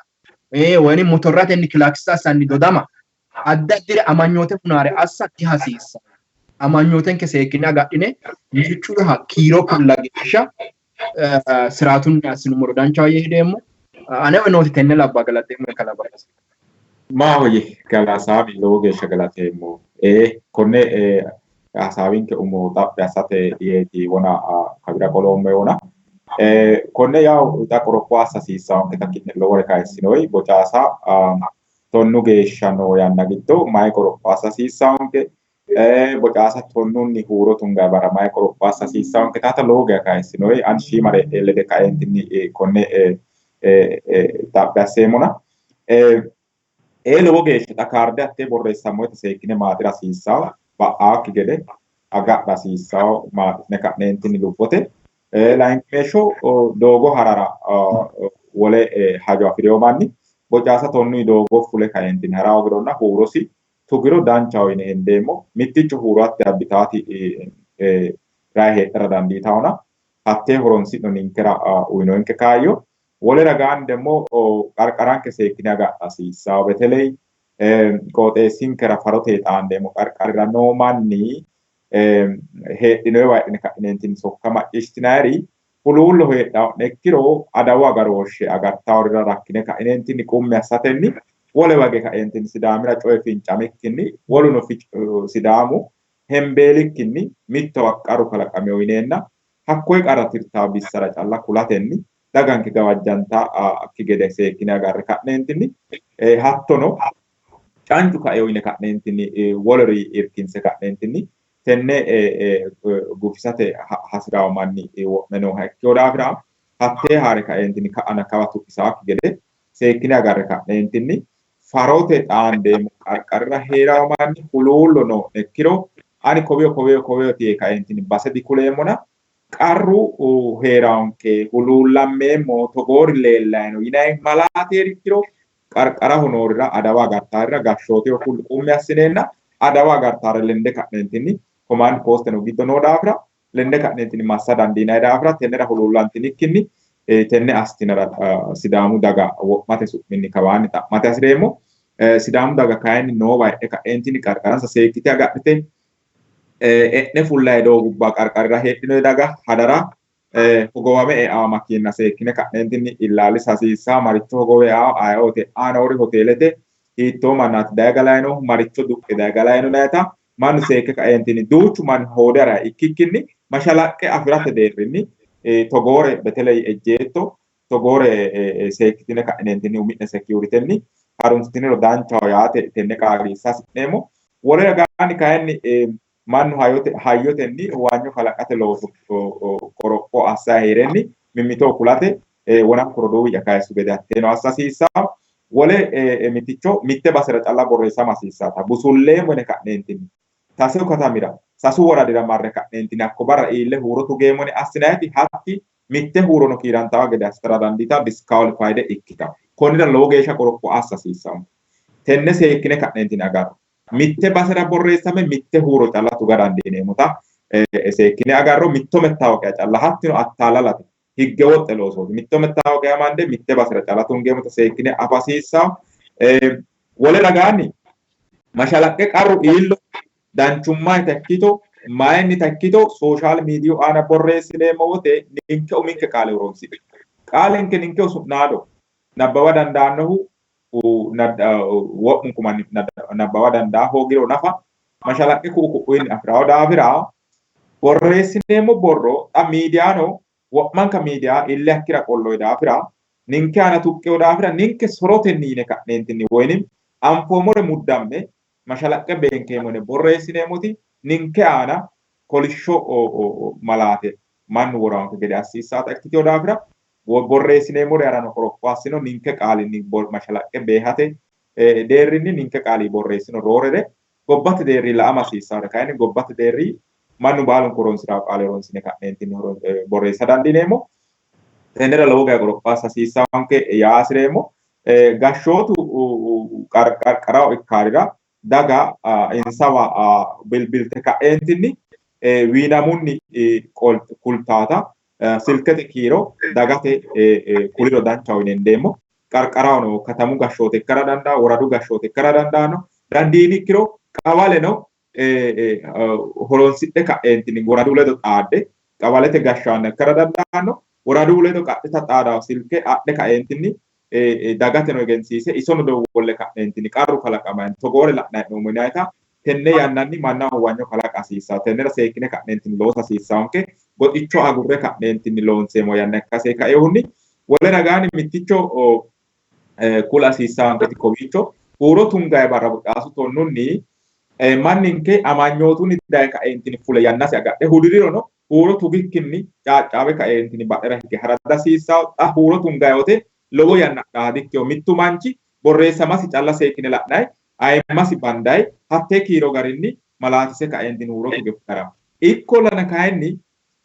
woynim motorratenni kilaakisa assanni dodama addi addire amanyoote funaare assa dihasiissa amanyootenke seekkine agadhine mircuha kiiro kulla geeshsha siraatunni assinummoro danchaho yee hedeemmo anewe nooti tenne labba galateemmo kalabaa Maahoyye galasaami lowo geeshsha galateemmo. Konne hasaawinke umo xaphi assate yeeti wona kawira qoloommo yoona. Konne yawu xa qoropho assa hasiissawonketa ki'ne lowore kayissinoyi bocaasa tonnu geeshsha noo yanna giddo mayi qoropho assa hasiissaanke, bocaasa tonnunni huuro tungayi barra mayi qoropho assa hasiissaanke taata lowo geya kayissinoe. Ani shiimare lede kaeentinni konne xaphi asseemmona. Lowo geeshsha xa kaarde hattee borreessammoyte seekkine maaxira hasiissawo, ba'aakki gede agadha hasiissawo maaxi'ne ka'neentinni lubbote. Layinkimeeshsho doogo harara wole hajo afi'reyo manni bocaasa tonnunni doogo fule kaeentinni hara hoogironna huurosi tugiro danchaho yine hendeemmo. Mitticho huuro hatte abbitaati rayi heedhara dandiitawona hattee horonsi'no ninkera uyinonke kaayyo. Wole ragaanni ደግሞ qarqaranke seekkine agadha hasiissawo. Beteley qooxeessinkera farote xaandeemmo qarqarira noo manni heedhinoyiwa heedhine ka'ineentinni sokka macciishshitinayiri huluullo heedhaa'ne ikkiro adawu agarooshshe agartaworira rakkine ka'ineentinni qummi assatenni wole wage ka'eentinni Sidaamira coye fincamikkinni woluno Sidaamu hembeelikkinni mittowa qarru kalaqameyo yineenna hakkoye qarra tirtawo bissara calla kulatenni daganke gawajjantakki gede seekkine agarre ka'neentinni hattono cancu kaeo yine ka'neentinni woluri irkinse ka'neentinni tenne gufisate hasirawo manni wo'me nooha ikkeyo daafira hattee haare kaeentinni ka'ana kawa tuqisaakki gede seekkine agarre ka'neentinni farote xaandeemmo qarqarira heerawo manni huluullo noo'ne ikkiro ani kowiyo kowiyo kowiyo yee kaeentinni base dikuleemmona qarru heeraanke huluullammeemmo togoori leellayino yinayi malaateeri ikkiro qarqaraho noorira adawa agartaarira gashshooteho qummi assineenna adawa agartaare lende ka'neentinni command post no giddo noo daafira lende ka'neentinni massa dandiinayi daafira tennera huluullantinikkinni tenne assitinara Sidaamu daga wo'mate su'minni kawaanni xa'mate hasireemmo. Sidaamu daga kayinni noowa heedhe ka'eentinni qarqaransa seekkite agadhite e'ne fullayi doogubba qarqarira heedhino daga hadara hogowame e'aa makiinna seekkine ka'neentinni illaalisa hasiissaa maricho hogowe e'aa ayeoote e'aa noori hoteelete hiittoo mannaati daye galayinohu maricho duqqe daye galayino nayita mannu seekke ka'eentinni duuchu manni hoode harayi ikkikkinni mashalaqqe afirate deerrinni togoore beteley ejjeetto togoore seekkitine ka'neentinni umi'ne securitenni harunsitiniro danchaho yaate tenne qaagiissa hasi'neemmo. Wole ragaanni kayinni mannu hayyotenni huwanyo kalaqate looso qoropho assa heerenni mimmitoho kulate wonanku roduuwi'ya kayissu gede hatteeno assa hasiissawo. Wole mitticho mitte basera calla borreessama hasiissaata. Busulleemmo yine ka'neentinni sasu katamira sasu woradira marre ka'neentinni hakko barra iille huuro tugeemmo yine assinayiti hatti mitte huurono kiirantawa gede assitara dandiita disqualified ikkita. Konnira lowo geeshsha qoropho assa hasiissanno. Tenne seekkine ka'neentinni agarro. Mitte basera borreessame mitte huuro calla tuga dandiineemmota seekkine agarro. Mitto mettaawoqiya calla hattino attaalalate higge woxxe loosooti. Mitto mettaawoqiya amande mitte basera calla tungeemmota seekkine afa hasiissanno. Wole ragaanni mashalaqqe qarru iillo danchummayita ikkito mayinnita ikkito sooshaal miidiyu aana borreessineemmo wote ninke uminke qaale horonsi'no. Qaalenke ninke usu'naado nabbawa dandaannohu wo'munku manni nabbawa dandaa hoogiro nafa mashalaqqe ku'u ku'uyinni afi'rawo daafira borreessineemmo borro xa miidiyaano wo'manka miidiya ille hakkira qolloyi daafira ninke aana tuqqeyo daafira ninke sorotenni yine ka'neentinni woyinim anfoommore muddamme mashalaqqe beenkeemmo yine borreessineemmoti ninke aana kolishsho malaate mannu woraanke gede assiissaata ikkiteyo daafira borreessineemmori aanano qoropho assino ninke qaalinni mashalaqqe beehate deerrinni ninke qaali borreessino roorere gobbate deerri la'ama hasiissaare kayinni gobbate deerri mannu baalunku horonsirawo qaale horonsine ka'neentinni borreessa dandiineemmo. Tennera lowo geya qoropho assa hasiissaanke yaa hasireemmo. Gashshootu qarqaraho ikkaarira daga insawa bilbilte ka'eentinni wiinamunni kultaata silkete kiiro dagate kuliro danchaho yine hendeemmo. Qarqaraho no katamu gashshoote ikkara dandaano, woradu gashshoote ikkara dandaano. Dandiini ikkiro qawaleno horonsidhe ka'eentinni woradu ledo xaadde qawalete gashshaano ikkara dandaano. Woradu ledo qaxxita xaadawo silke adhe ka'eentinni dagateno egensiise isono dowwolle ka'neentinni qarru kalaqamanni togoore la'nanni hee'noommo yinayita tenne yannanni mannaho huwanyo kalaqa hasiissanno. Tennera seekkine ka'neentinni loosa hasiissanonke. Goxicho agurre ka'neentinni loonseemmo yanna ikkase kainohunni wole ragaanni mitticho kula hasiissanketi kowiicho Huuro tungayi barra Bocaasu 10nni manninke amanyootunni daye kaeentinni fule yannasi agadhe hudirirono huuro tugikkinni caaccaawe kaeentinni badhera hige hara dihasiissawo. Xa huuro tungayi wote lowo yanna adhaa dikkewo. Mittu manchi borreessamasi calla seekkine la'nayi ayimmasi bandayi hattee kiiro garinni malaatise kaeentinni huuro tuge fulara. Ikkollana kayinni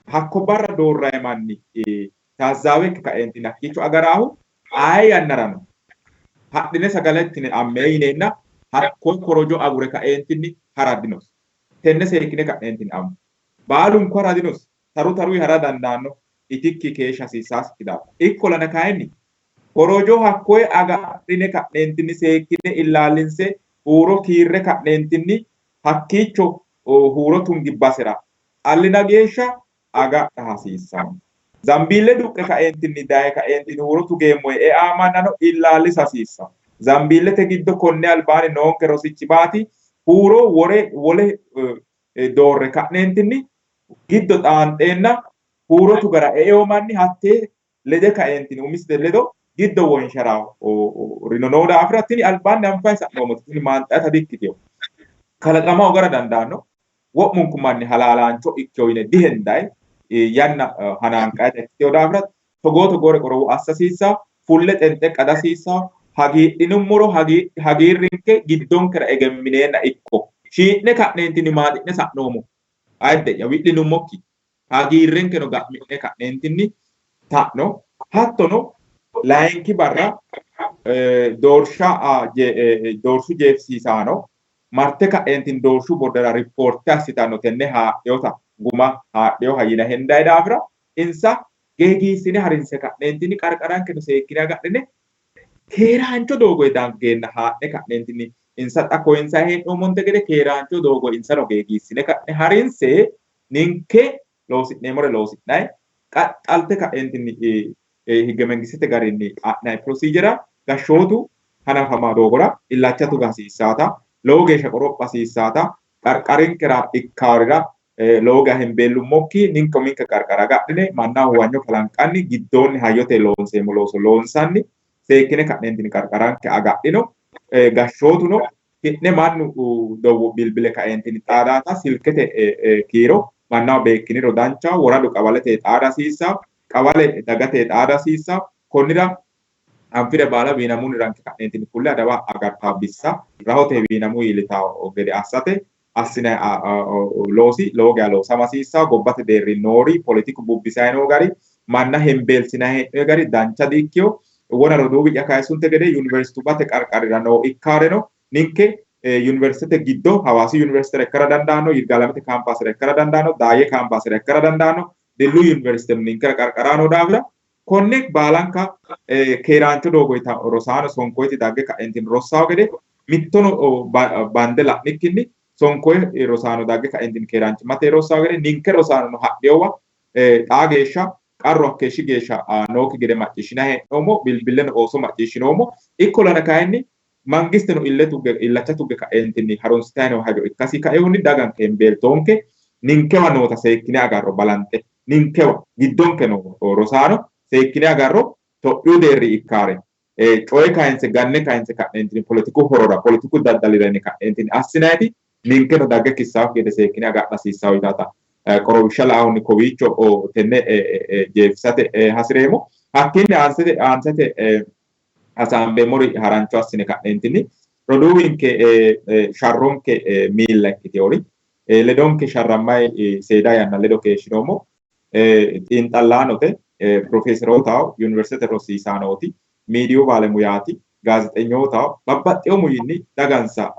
hakko barra doorrayi manni taazzaawe ikke kaeentinni hakkiicho agaraahu aye yannarano hadhine sagale ittine ammee yineenna hakko korojo agure kaeentinni hara dinosi. Tenne seekkine ka'neentinni ammo. Baalunku hara dinosi. Taru taruyi hara dandaanno itikki keeshsha hasiissaasikki daafira. Ikkollana kayinni korojo hakkoye agadhine ka'neentinni seekkine illaallinse huuro kiirre ka'neentinni hakkiicho huuro tungi basera xallina geeshsha agadha hasiissanno. Zambiille duqqe kaeentinni daye kaeentinni huuro tugeemmo yee eaa mannano illaallisa hasiissanno. Zambiillete giddo konne albaanni noonke rosichi maati? Huuro wore wole doorre ka'neentinni giddo xaanxeenna huuro tugara eeo manni hattee lede kaeentinni umisite ledo giddo wonshara rino noo daafira tini albaanni anfanni sa'noommote tini maanxayita dikkitino. Kalaqama gara dandaanno. Wo'munku manni halaalaancho ikkewo yine dihendayi yanna hanaanqayita ikkitewo daafira togoo togoore qorowo assa hasiissawo, fulle xenxeqqa dihasiissawo, hagiidhinummoro hagiirrinke giddonkera egemmineenna ikko. Shii'ne ka'neentinni maaxi'ne sa'noommo ayidde'ya wi'linummokki hagiirrenkeno ga'mi'ne ka'neentinni ta'no. Hattono layinki barra doorsha doorshu jeefisiisaano marte ka'eentinni doorshu bordera ripoorte assitanno tenne haadheyota guma haadheyoha yine hendayi daafira insa geegiissine harinse ka'neentinni qarqarankeno seekkine agadhine keeraancho doogo daggeenna haadhe ka'neentinni insa xa koyinsayi hee'noommonte gede keeraancho doogo insano geegiissine ka'ne harinse ninke loosi'neemmore loosi'nayi qaxxalte ka'eentinni higge mengistete garinni a'nayi piroosiijera gashshootu hanafama doogora illacha tuga hasiissaata, lowo geeshsha qoropha hasiissaata, qarqarinkera ikkaarira lowo geeshsha hembeellummokki ninke uminke qarqara agadhine mannaho huwanyo kalanqanni giddoonni hayyote loonseemmo looso loonsanni seekkine ka'neentinni qarqaranke agadhino. Gashshootuno ki'ne mannu dowwo bilbile kaeentinni xaadaata silkete kiiro mannaho beekkiniro danchaho, woradu qawalete xaada hasiissawo, qawale dagate xaada hasiissawo. Konnira anfire baala wiinamunni ranke ka'neentinni fulle adawa agartawo bissa rahote wiinamu iillitawo gede assate assinayi loosi lowo geeshsha loosama hasiissawo. Gobbate deerri noori poletiku bubbisayi noo gari manna hembeelsinayi hee'noyi gari dancha di''ikkiwo. Wona roduuwi'ya kayissunte gede yuniversitubbate qarqarira noo ikkaareno ninke yuniversitete giddo Hawaasi yuniversitera ikkara dandaanno, Yirgaalamete kaampaasera ikkara dandaanno, Daayye kaampaasera ikkara dandaanno, Dillu yuniversiteno ninkera qarqaraa noo daafira konne baalanka keeraancho doogo rosaano sonkoyti dagge ka'entinni rossawo gede mittono bande la'nikkinni sonkoy rosaano dagge ka'entinni keeraanchimmate rossawo gede ninke rosaanono hadhiyowa xaa geeshsha qarru hakkeeshshi geeshsha nookki gede macciishshinayi hee'noommo, bilbilleno ooso macciishshinoommo. Ikkollana kayinni mangisteno ille tugge illacha tugge ka'eentinni harunsitayi noo hajo ikkasi kaehunni daganke hembeeltoonke, ninkewa noota seekkine agarro, balanxe ninkewa giddonke noo rosaano seekkine agarro. Tophiyu deerri ikkaare coye kayinse ganne kayinse ka'neentinni poletiku horora poletiku daddalira yine ka'neentinni assinayiti ninkeno dagge kissaawokki gede seekkine agadha hasiissawo yitaata qorowishsha laahunni kowiicho tenne jeefisate hasireemmo. Hakkiinni aansete hasaambeemmori harancho assine ka'neentinni roduuwinke sharronke miilla ikkiteori ledonke sharrammayi seeda yanna ledo keeshshinoommo xiinxallaanote, pirofeeserootaho, yuniversitete rosiisaanooti, miidiyu baalemuyaati, gaazexenyootaho, babbaxxewo muyinni dagansa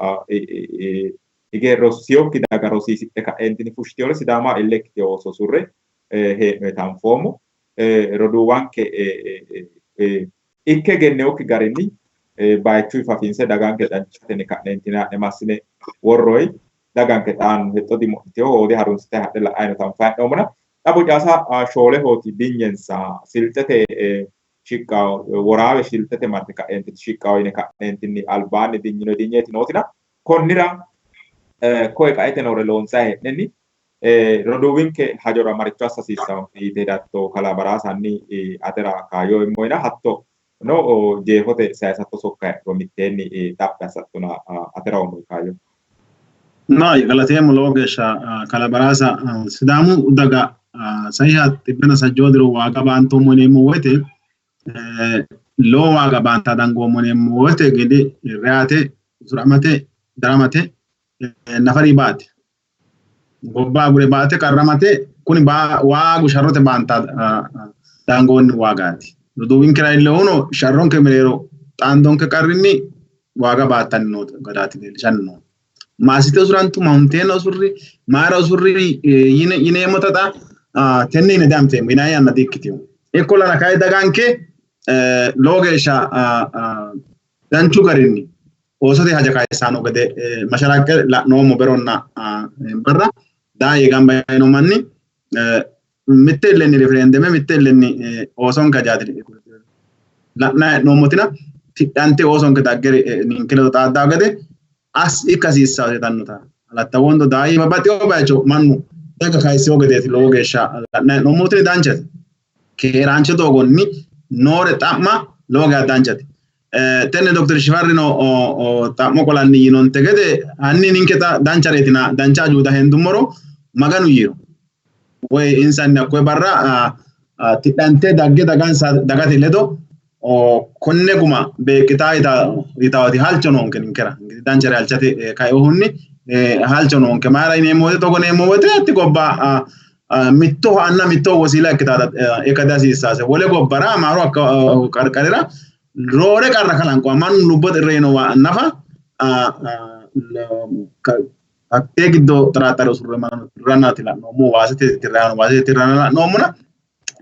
hige rossiyokki daga rosiisidhe ka'eentinni fushshiteyore Sidaama ille ikkiteyo ooso surre hee'noyita anfoommo. Roduuwanke ikke egennewokki garinni bayichuyi fafinse daganke cancishatenni ka'neentinni haa'ne massine worroyi. Daganke xaano hexxo dimudhiteyo, hoode harunsitayi hadhe la'ayi noota anfayi hee'noommona. Xa Bocaasa 4hooti dinyensa Silxete shiqqawo, Woraawe Silxete marte ka'eentinni shiqqawo yine ka'neentinni albaanni dinyino dinyeeti nootina konnira koye qaete noore loonsayi hee'nenni roduuwinke hajora maricho assa hasiissawonke yite hedatto kalaa Baraasa? Hanni atera kaayyo eemmohena hatto No jeefote sayisatto sokka heedhuro mitteenni xaphi assattona atera umo kaayyo. No, galateemmo lowo geeshsha kalaa Baraasa. Sidaamu daga saiha xibbena sajjoo diro waaga baantoommo yineemmo woyte, lowo waaga baanta dangoommo yineemmo woyte gede reyate, usuramate, daramate, nafari baate gobba agure baate qarramate, kuni waagu sharrote baanta dangoonni waagaati. Roduuwinkera iillehuno sharronke mereero xaandonke qarrinni waaga baattanni noo garaati leellishanni noo. Maasite usurantu, mahunteena usurri, mayra usurri yineemmota xa tenne yine dianfeemmo yinanni yanna di''ikkitino. Ikkollana kayi daganke lowo geeshsha danchu garinni oosote haja kayissanno gede mashalaqqe la'noommo. Beronna barra daayye gamba yiino manni mitte illenni riferendeme, mitte illenni oosonke hajaati la'nanni hee'noommotina, tidhante oosonke dagge ninke ledo xaaddaa gede ikka hasiissanno yitannota Alatta Wondo, Daayye, babbaxxewo bayicho mannu daga kayissewo gedeeti lowo geeshsha la'nanni hee'noommotini danchate. Keeraancho doogonni noore xa'ma lowo geeshsha danchate. Tenne Dr. Shifarrino xa'mo qolanni yiinonte gede, hanni ninke danchareetina dancha ajuuja hendummoro, Maganu yiiro woy insanni hakkoye barra tidhante dagge dagansa dagate ledo konne guma beeqqitaa yitaati halcho noonke ninkera. Danchare halchate kainohunni halcho noonke. Mayra yineemmo woyte, togo yineemmo woyte, hatti gobba mittoho anna mittoho wosiila ikka dihasiissaase. Wole gobbara Amaaru qarqarira roore qarra kalanqo, mannu lubbote reyinowa nafa hattee giddo xaraxare usurre mannu tirrannaati la'noommo, waasete tirraano waasete tirranna la'noommona,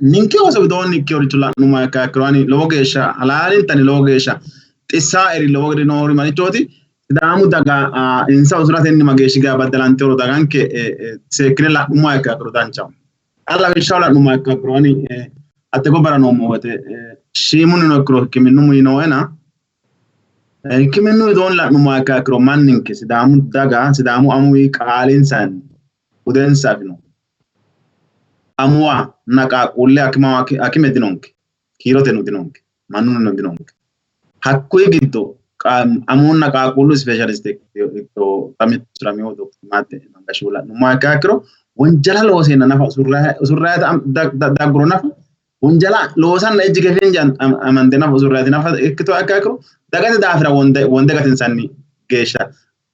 ninke ooso widoonni ikkeworicho la'nummoha ikkiha ikkiro, ani lowo geeshsha halaalintanni lowo geeshsha xissaeri lowo gede noori manichooti. Sidaamu daga insa usuratenni mageeshshi geya baddalanteworo daganke seekkine la'nummoha ikkiha ikkiro danchaho. Lawishshaho la'nummoha ikkiha ikkiro, ani hatte gobbara noommo woyte shiimunnino ikkiro hikkiminnu muyinoena, hikkiminnu widoonni la'nummoha ikkiha ikkiro, manninke Sidaamu daga, Sidaamu amuwi qaalinsanni budensa afino amuwa na qaaqquulle akime dinonke, kiiroteno dinonke, mannunnino dinonke. Hakkuyi giddo amuwunna qaaqquullu ispeeshaaliste usuramino Dokter Mangashihu la'nummoha ikkiha ikkiro, wonjala looseenna nafa usurraayita dagguro nafa, wonjala loosanna ijji kefinje amande nafa usurraayiti nafa ikkito ikkiha ikkiro, dagate daafira wonde gatinsanni geeshsha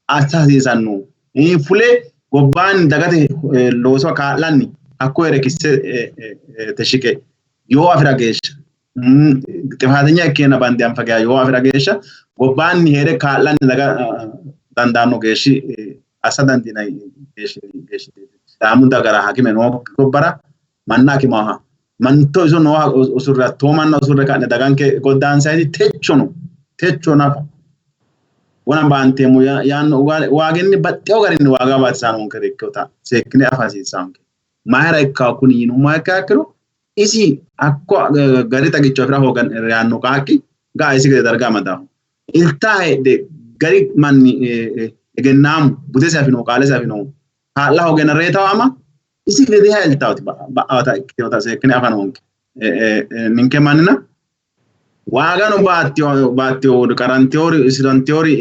assa hasiisanno. Fule gobbaanni dagate looso kaa'lanni hakko here kisse teshiqe yoo afira geeshsha, xifaatenya ikkeenna bande anfa geeshsha, yoo afira geeshsha gobbaanni heere kaa'lanni daga dandaanno geeshshi assa dandiinanni geeshshi. Sidaamu dagara hakime noo gobbara manna hakimaha manto iso nooha usurre, hattoo manna usurre ka'ne daganke goddaansayiti techono techo nafa wona baanteemmo yaanno waaginni baxxewo garinni waaga baatisannonkere ikkinota seekkine afa hasiissannonke. Mayra ikkawo kuni yinummoha ikkiha ikkiro, isi hakko gari xagicho afira hoogan reyanno qaaqqi ga'a isi gede darga amadaho. Iltaa heedhe gari manni egennaamu budesi afinohu, qaalesi afinohu kaa'la hoogeenna reetawo ama isi gedeeha iltaawoti ba'awota ikkitinota seekkine afa noonke. Ninke mannina waagano baattiyo qarantewori usurantewori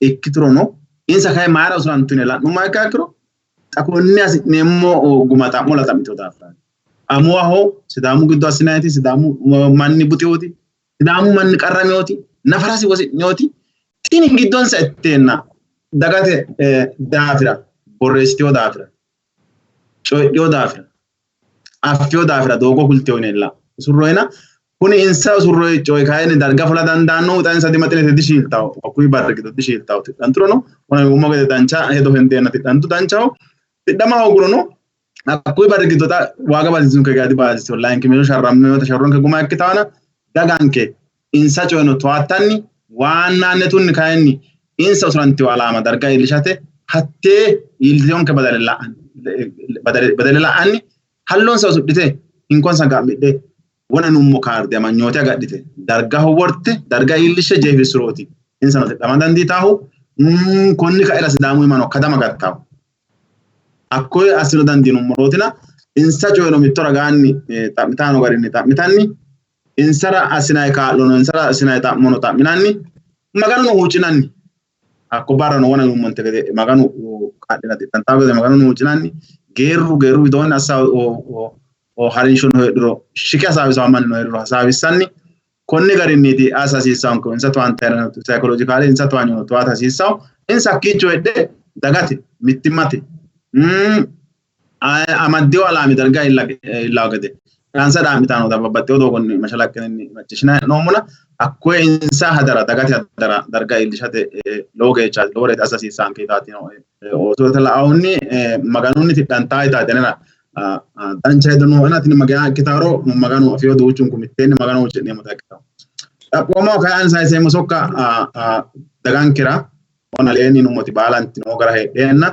ikkiturono, insa kayi mayra usurantu yine la'nummoha ikkiha ikkiro, xa konne hasi'neemmo guma xa'mo xa'mitino daafiraati. Amuwaho Sidaamu giddo assinayiti, Sidaamu manni buxewoti, Sidaamu manni qarramewoti, nafarasi wosi'newoti tini giddonsa itteenna dagate daafira borreessitewo daafira, coyidhino daafira, affino daafira doogo kultewo yinella usurroyina. Kuni insa usurroyi coyi kayinni darga fula dandaannohu xa insa dimaxinete dishiiltawo, hakkuyi barri giddo dishiiltawo. Tidhanturono umo gede dancha hedo hendeenna tidhantu danchaho, tidhama hoogurono hakkuyi barri giddo xa waaga baasiisunke gadi baasiiso layinki meesho sharrammeota sharronke guma ikkitaana, daganke insa coyino towaattanni waannaannetunni kayinni insa usurantiwo alaama darga iillishate hattee iillitiyonke badale la'anni hallonsa usudhite, hinkonsa ga'midhe, wona nummo kaarde amanyoote agadhite dargaho worte darga iillishshe jeefissurooti insano tidhama dandiitaahu. Konni ka'ira Sidaamu imano kadama gattaahu hakkoye assino dandiinummorootina, insa coyino mitto ragaanni xa'mitanno garinni xa'mitanni Insara assinanni kaa'lono insara assinanni xa'mono xa'minanni Maganono huuccinanni. Hakko barrano wona yinummonte gede Maganu kaa'lina tidhantawo gede Maganono huuccinanni. Geerru geerru widoonni assa harinshono heedhuro shiqe hasaawisawo mannino heedhuro hasaawissanni konni garinniiti assa hasiissanonkehu. Insa towaantanni sayikolojikaale insa towaanyono towaata hasiissawo. Insa hakkiicho heedhe dagate mittimmate amaddino alaami darga iillawo gede insa dhaa'mitannota babbaxxino doogonni mashalaqqenni macciishshinanni hee'noommona hakkoye insa hadara dagate hadara darga iillishate lowo geeshsha loworeeti assa hasiissanke yitaati oosote la'ahunni Maganunni tidhantaa yitaati anera dancha hedo nooena tini mageyaa ikkitaaro Maganu afiyo duuchunku mitteenni Magano huucci'neemmota ikkitawo. Xaphoomaho kayi ani sayiseemmo sokka dagankera ona aleenni yinummoti baalanti noo gara heedheenna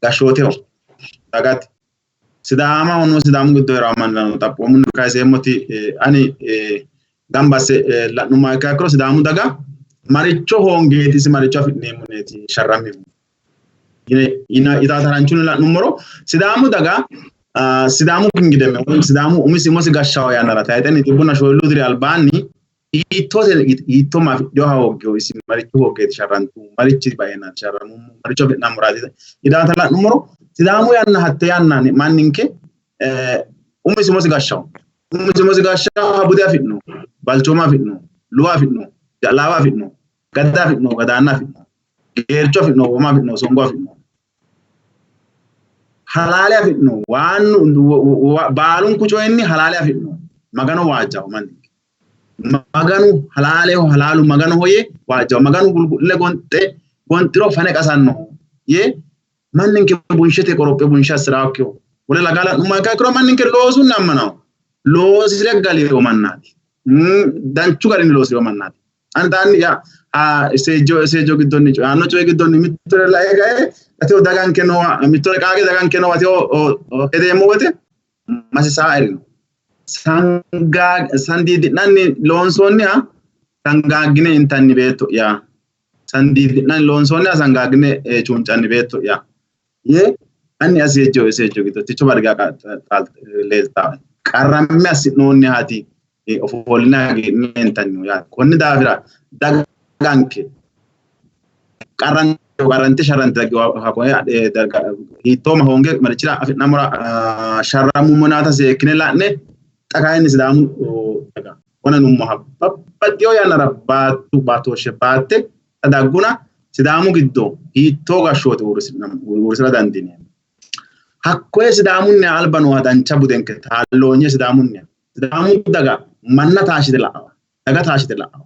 gashshooteho dagate Sidaamahono Sidaamu giddo hee'ranno mannirano xaphoomunni kayiseemmoti ani gamba asse la'nummoha ikkiha ikkiro Sidaamu daga maricho hoongeeti isi maricho afi'neemmo yineeti sharrammeemmo yitaata haranchunni la'nummoro Sidaamu daga Sidaamu kingideme woyi Sidaamu umisi umosi gashshawo yannara tayixenni 74 diri albaanni hiittoote hiittoo ma afidhinoha hooggino isi maricho hooggeeti sharrantu marichi baeenaati sharramummo maricho afi'nammoraati yitaata la'nummoro Sidaamu yanna hatte yanna manninke umisi umosi gashshawo umisi umosi gashshawo bude afi'no balchooma afi'no luwa afi'no ja'laawa afi'no gadda afi'no gadaanna afi'no geercho afi'no woma afi'no songo afi'no halaale afi'no waannu baalunku coyinni halaale afi'no Magano waajjawo manninke Maganu halaaleho halaalu Maganoho yee waajjawo Maganu gulgu'le gonxe gonxiro fane qasannoho yee manninke bunshete qorophe bunshe assi'raakkiho wole laga la'nummoha ikkiha ikkiro manninke loosunni ammanawo loosire galino mannaati danchu garinni loosirino mannaati ani xaanni ya seejjo seejjo giddonni coyaanno coyi giddonni mittore lae kae ateo daganke noowa mittore qaage daganke noowa ateo hedeemmo wote masisaa erino sandiidi'nanni loonsoonniha sangaaggine intanni beetto'ya sandiidi'nanni loonsoonniha sangaaggine chuuncanni beetto'ya yee anni aseejjo seejjo giddo ticho barga leeltaa qarramme assi'noonnihaati ofolline hagiidhine intannihu yaate. Konni daafira daganke qarrante sharrante darga hiittooma hoonge marichira afi'nammora sharrammummo naata seekkine la'ne xa kayinni Sidaamu daga wona nummoha babbaxxino yannara baattu baatooshshe baatte dagguna Sidaamu giddo hiittoo gashshoote uurrisira dandiineemmo? Hakkoye Sidaamunniha alba nooha dancha budenke taalloonye Sidaamunniha Sidaamu daga manna taashshite la'awa daga taashshite la'awa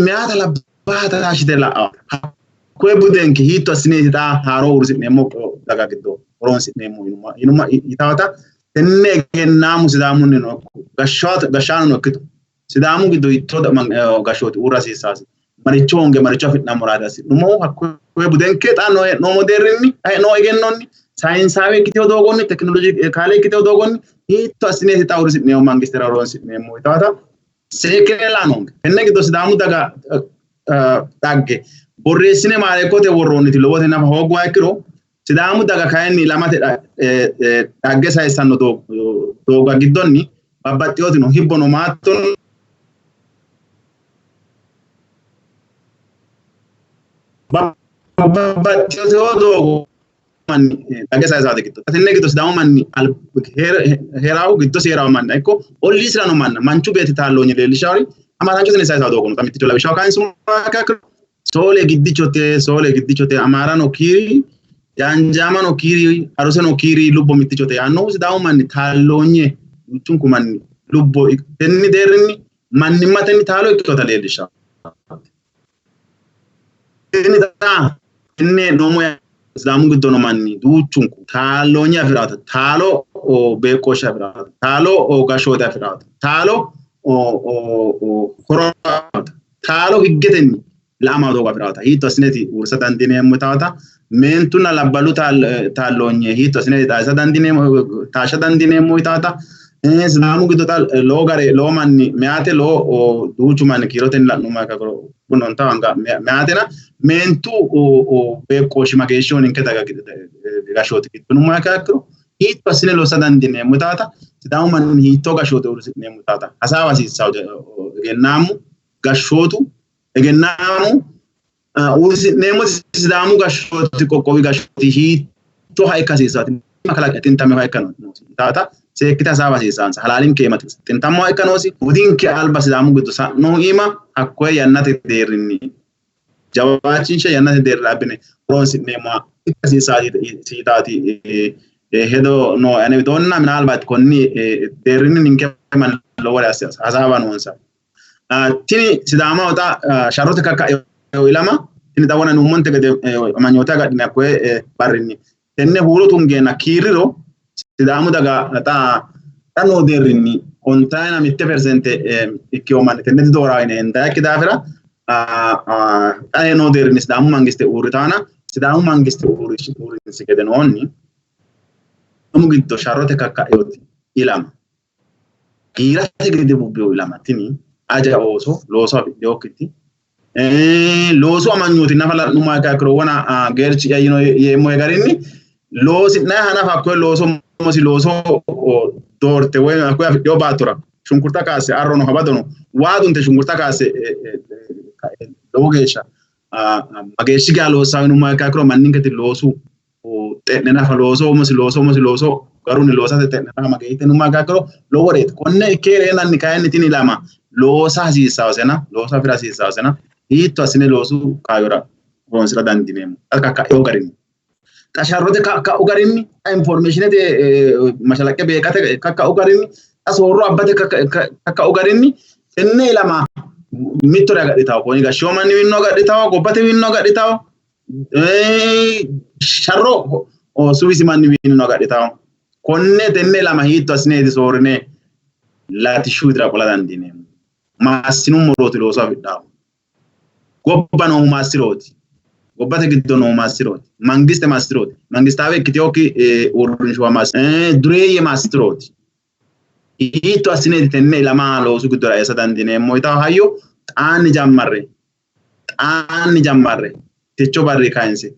meyaata labbaaha taashshite la'awa hakkoye budenke hiitto assineeti xa haaroo uurrisi'neemmo daga giddo horoonsi'neemmo yinumma yitaata tenne egennaamu Sidaamunnino gashshaanono ikkito Sidaamu giddo hiittoo gashshooti uurra hasiissaasi maricho honge maricho afi'nammoraati assi'nummohu hakkoye budenke xa hee'noommo deerrinni noo egennonni sayinsaawe ikkitewo doogonni tekinolojikaale ikkitewo doogonni hiitto assineeti xa uurrisi'neemmo mangistera horoonsi'neemmo yitaata seekkine laa noonke. Tenne giddo Sidaamu daga dhagge borreessine maareekkote worroonniti lowote nafa hoogguha ikkiro Sidaamu daga kayinni ilamate dhagge sayissanno doogga giddonni babbaxxinotino hibbono maattono babbaxxitino doogo manni dhagge sayisate giddo tenne giddo Sidaamu manni heeraahu giddosi heeraahu manna ikko olliisirano manna manchu beetti taalloonye leellishawori hamaaraanchotenni sayisawo doogo no. Xa mitticho lawishshaho kayinsummoha ikkiro soole giddichote soole giddichote amaarano kiiri jaanjaamano kiiri haruseno kiiri lubbo mittichote yaannohu Sidaamu manni taalloonye duuchunku manni lubbo tenni deerrinni mannimmatenni taalo ikkinota leellishshanno. Tini xa tenne hee'noommo Sidaamu giddo noo manni duuchunku taalloonye afi'raata, taalo beeqqooshshe afi'raata, taalo gashshoote afi'raata, taalo horo afi'raata, taalo higgetenni la'ama doogo afi'raata hiitto assineeti uurrisa dandiineemmo yitaata meentunna labballu taalloonye hiitto assineeti taashsha dandiineemmo taashsha dandiineemmo yitaata Sidaamu giddo xa lowo gare lowo manni meyaate lowo duuchu manni kiirotenni la'nummoha ikkiro bunonta anga meyaatena meentu beeqqooshshi mageeshshiho ninke daga gashshooti giddo yinummoha ikkiro hiitto assine lossa dandiineemmo yitaata Sidaamu manni hiittoo gashshoote uurrisi'neemmo taata hasaawa hasiissawo egennaamu gashshootu egennaamu uurrisi'neemmo Sidaamu gashshooti qoqqowi gashshooti hiittooha ikka hasiissaati kalaqe xintaminoha ikka noosi taata seekkite hasaawa hasiissaansa halaalinke iima xintammoha ikka noosi budinke alba Sidaamu giddo sa'nohu iima hakkoye yannate deerrinni jawaachinshe yannate deerra abbine horonsi'neemmoha ikka hasiissaati hedo noo ane widoonna minaalbaati konni deerrinni ninke manni lowore hasaawa noonsa. Tini Sidaamaho xa sharrote kakka'e ilama tini xa wona nuummonte gede amanyoote agadhine hakkoye barrinni tenne huuro tungeenna kiirriro Sidaamu daga xa xa noo deerrinni 51% ikkiwo manni tenne didooraa yine hendayikki daafira xa noo deerrinni Sidaamu mangiste uurritaana Sidaamu mangiste uurrinsi gedenoonni Sidaamu giddo sharrote kakka'eoti ilama giirate gede bubbeyo ilama tini aja ooso looso afidhinokkiti loosu amanyooti nafa la'nummoha ikkiha ikkiro wona geerchi'ya yino yeemmohe garinni loosi'nayi hanafa hakkoye looso umosi looso doorte woy hakkoye afidhino baattora shunkurta kaasse arrono habadono waa dunte shunkurta kaasse lowo geeshsha mageeshshi geya loossaa yinummoha ikkiha ikkiro manninketi loosu xe'ne nafa looso umosi looso umosi looso garunni loosate xe'ne nafa mageeshshite yinummoha ikkiha ikkiro loworeeti. Konne ikke hee'reenanni kayinni tini ilama loosa hasiissaosena looso afi'ra hasiissaosena hiitto assine loosu kaayyora horoonsi'ra dandiineemmo? Xa kakka'eyo garinni xa sharrote kakka'u garinni xa informeeshinete mashalaqqe beeqate kakka'u garinni xa soorro abbate kakka'u garinni tenne ilama mittore agadhitawo kuni gashshiwo manniwiinno agadhitawo gobbatewiinno agadhitawo sharro suwisi manniwiinno agadhitawo konne tenne ilama hiitto assineeti soorrine latishshu widira qola dandiineemmo? Maassinummorooti looso afidhahu. Gobba noohu maassirooti? Gobbate giddo noohu maassirooti? Mangiste maassirooti? Mangistaawe ikkitinokki uurrinshuwa dureeyye maassirooti? Hiitto assineeti tenne ilama loosu giddora eessa dandiineemmo yitawo hayyo xaanni jammarre xaanni jammarre techo barri kayinse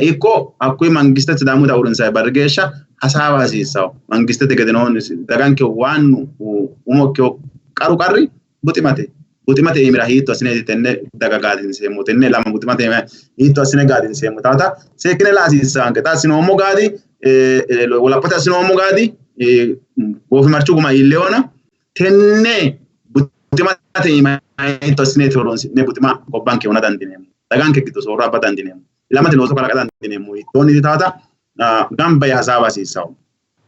ikko hakkuyi mangiste Sidaamuta uurrinsayi barri geeshsha hasaawa hasiissawo. Mangistete gedenoonni daganke waannu umo ikkewo qaru qarri buximate. Buximate iimira hiitto assineeti tenne daga gaadinseemmo, tenne ilama buximate iima hiitto assine gaadinseemmo taata seekkine la hasiissaanke. Xa assinoommo gaadi wolaphote assinoommo gaadi goofimarchu guma iillewona tenne buximate iima hiitto assineeti horonsi'ne buxima gobbanke huna dandiineemmo, daganke giddo soorro abba dandiineemmo, ilamate looso kalaqa dandiineemmo hiittoonni taata gamba yee hasaawa hasiissawo.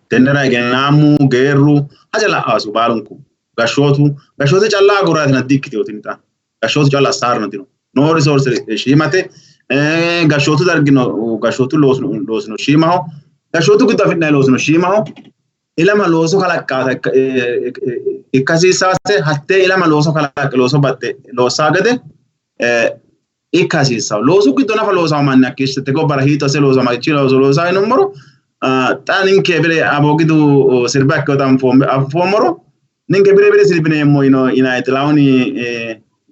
Tennera egennaammu geerru haja la'aasu baalunku gashshootu gashshoote calla aguraatina di''ikkitino tini xa gashshootu calla assaarino dino noo risoorse shiimate gashshootu dargino gashshootu loosino shiimaho gashshootu giddo afi'nanni loosino shiimaho ilama looso kalaqqaata ikka hasiissaase hattee ilama looso kalaqqe looso baxxe loossaa gede ikka hasiissawo. Loosu giddo nafa loosawo manni hakkiishshite gobbara hiitto asse loosawo marichi looso loosawo yinummoro xa ninke bire Aboogidu sirba ikkinota anfoommoro ninke bire bire sirbineemmo yino yinanni Xilahuuni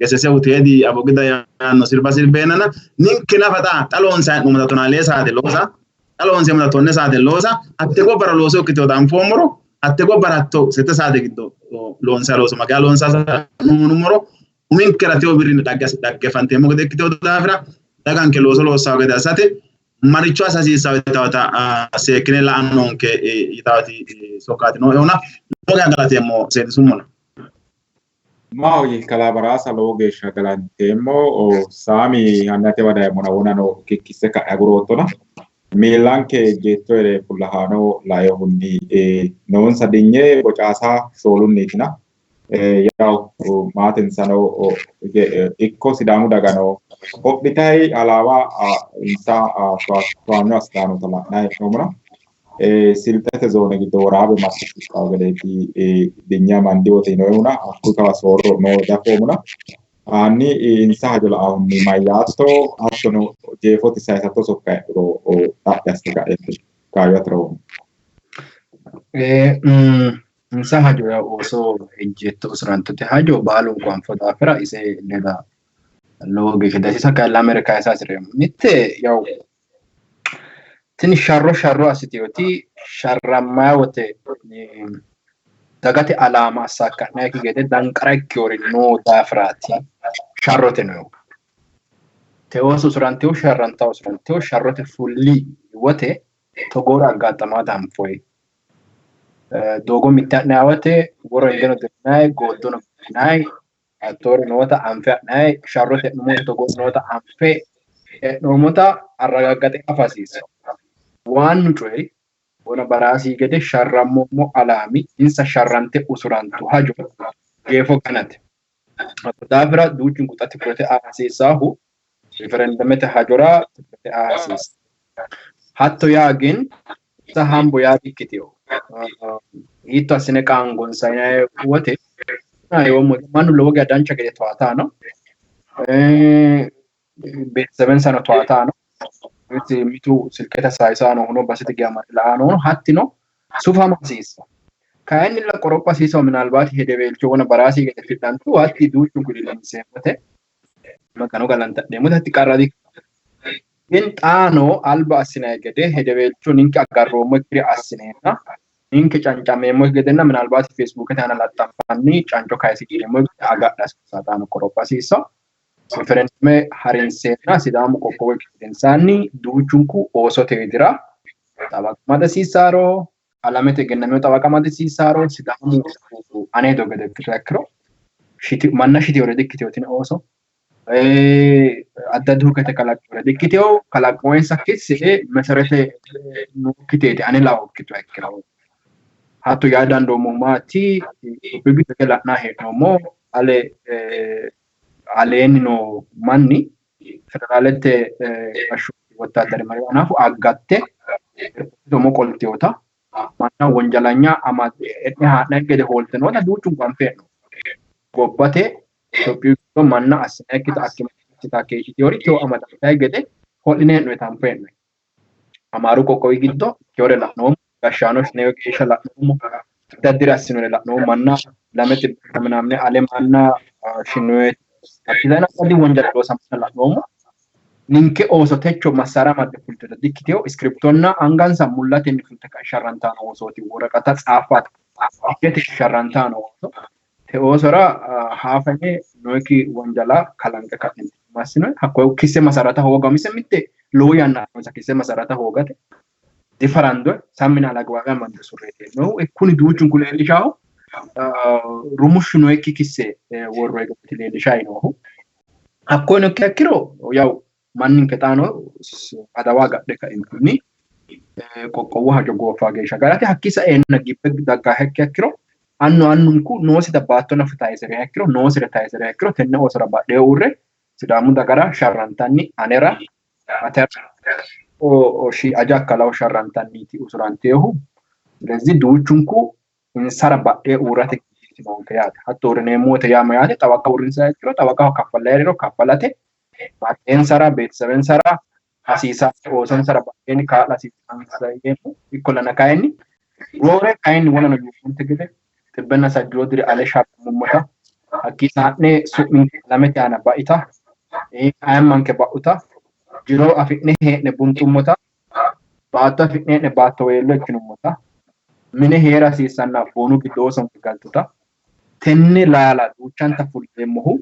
Gessesehu Teedi Aboogida yaanno sirba sirbeennana ninke nafa xa xa loonsanni hee'noommota 12 saate loosa xa loonseemmota 10 saate loosa hatte gobbara looso ikkitinota anfoommoro hatte gobbara hatto 7 saate giddo loonsanni looso mageya loonsanni yinummoro uminkera tewo birrinni dhaggeeffanteemmo gede ikkitino daafira daganke looso loossanno gede assate maricho assa hasiissanno yitawota seekkine la'a noonke yitawoti sokkaati nooehuna lowo geeshsha galateemmo seedisummona. Maahoyye kalaa Baraasa lowo geeshsha galanteemmo. Saami hanni atewa dayemmona wonano kikkisse ka'e aguroottona. Miillanke ejjeettoere fullahaano lainohunni noonsa dinye bocaasa shoolunniitina yawu maatensano ikko Sidaamu dagano hodhitayi alaawa insa towaanyo assitanota la'nayi hee'noommona Silxete zoone giddo Woraabe marte shiqqawo gedeeti dinye amandi wote yinoyihuna hakkuyi kawa soorro noo dafoommona hanni insa hajo la'ahunni mayyaatto hattono jeefote sayisatto sokka heedhuro xaphi assite ka'eenti kaayyo atera uummo. Insa hajo yaa ooso ejjeetto usurantote hajo baalunku anfo daafira ise leda lowo geeshsha dihasiisa kayi lamere kayisa hasireemmo. Mitte yawu tini sharro sharro assiteoti sharrammayi wote dagate alaama assakka'nayikki gede danqara ikkiyori noo daafiraati sharrote noohu. Teoosu usuranteyo sharrantawo usuranteyo sharrote fulli wote togoora aggaxxamaata anfoyi. Doogo mitte ha'nayi wote woro hingeno dirinayi gooddono dirinayi hattoori noota anfe ha'nayi sharrote e'nummote togoori noota anfe e'noommota arragaggaxe afa hasiissanno. Waannu coyi wona baraasi gede sharrammoommo alaami insa sharrante usurantu hajo jeefo ganate. Hakko daafira duuchunku xa tikurete aa hasiissaahu riferendamete hajora tikurete aa hasiissa. Hatto yaa gin insa hambo yaa dikkiteyo. Hiitto assine qaangonsa yinanni wote mannu lowo geya dancha gede towaataano. Beetesebensano towaataano. Mitu silkete sayisano huno basete geya mare la'ano huno hattino sufama hasiissa. Kayinnilla qoropha hasiissawo minalbaati hedeweelcho wona baraasi gede fidhantu hatti duuchunku dilinseemmote Magano galanta'neemmote hatti qarra dikkitino. Gin xaano alba assinayi gede hedeweelcho ninke agarroommokkire assineenna ninke cancameemmokki gedenna minalbaati Feesbuukete aana laxxanfanni canco kayisi'neemmo gede agadha hasiissawo xaano qoropha hasiissawo. Referendume harinseenna Sidaamu qoqqowo ikki gedensaanni duuchunku oosote widira xawaqa amadisiissaaro alamete egennamino xawaqa amadisiissaaro Sidaamu ane hedo gede ikkituha ikkiro manna shiteyore dikkiteyo tini ooso addi addi hukete kalaqqinore dikkiteyo kalaqqoensa kisse meserete nookkiteeti ane lao ikkituha ikkiro hatto yaa dandoommohu maati Itophiyu giddo hige la'nanni hee'noommo ale aleenni noo manni federaalete gashshooti wottaadari mariwa hanafu aggatte umo qolteyota manna wonjalanya e'ne haa'nanni gede hoolte noota duuchunku anfe hee'noommo. Gobbate Itophiyu giddo manna assinannikkita akkimata keeshshiteyori teyo amadantanni gede ho'line hee'noyita anfe hee'noyi. Amaaru qoqqowi giddo ikkeyore la'noommo, gashshaano shineyo geeshsha la'noommo, addi addire assinore la'noommo, manna lame xibbe minaamine ale manna shinoye akkitana addi wonjala loosamana la'noommo. Ninke ooso techo massara amadde fulteta dikkiteyo iskiriptonna angansa mullatenni fulte ka'e sharrantaano oosooti woraqata tsaaffate ikkete sharrantaano ooso te oosora haafame noyikki wonjala kalanqe ka'ne massinoyi hakko kisse masarata hooga mise mitte lowo yanna noonsa kisse masarata hoogate difarandoy sammina alagwaame amande surreete noohu kuni duuchunku leellishahu rumushshu noyikki kisse worroyi gati leellishayi noohu. Hakkoyeno ikkiha ikkiro yawu manninke xaano adawa agadhe kaentinni qoqqowu hajo gooffa geeshsha garate hakkii saeenna gibbe daggaha ikkiha ikkiro annu annunku noosita baatto nafa tayisi'riha ikkiro noosire tayisi'riha ikkiro tenne oosora badhee uurre Sidaamu dagara sharrantanni anera atera aja akkalaho sharrantanniiti usuranteehu. ስለዚህ duuchunku insara badhee uurrate noonke yaate. Hatto uurrineemmo wote yaa mayyaate xawaqa uurrinsaha ikkiro xawaqaho kaffallayiriro kaffalate badheensara beetesebensara hasiisanno oosonsara badheenni kaa'la hasiissanonsa yeemmo. Ikkollana kayinni roore kayinni wonano yuummonte gede xibbenna sajjoo diri ale sharrammummota hakkii sa'ne su'minke alamete aana baita ayimmanke ba'uta jiro afi'ne hee'ne bunxummota baatto afi'ne hee'ne baatto weello ikkinummota mine hee'ra hasiissanna boonu giddo oosonke galtuta tenne laala duuchanta fulleemmohu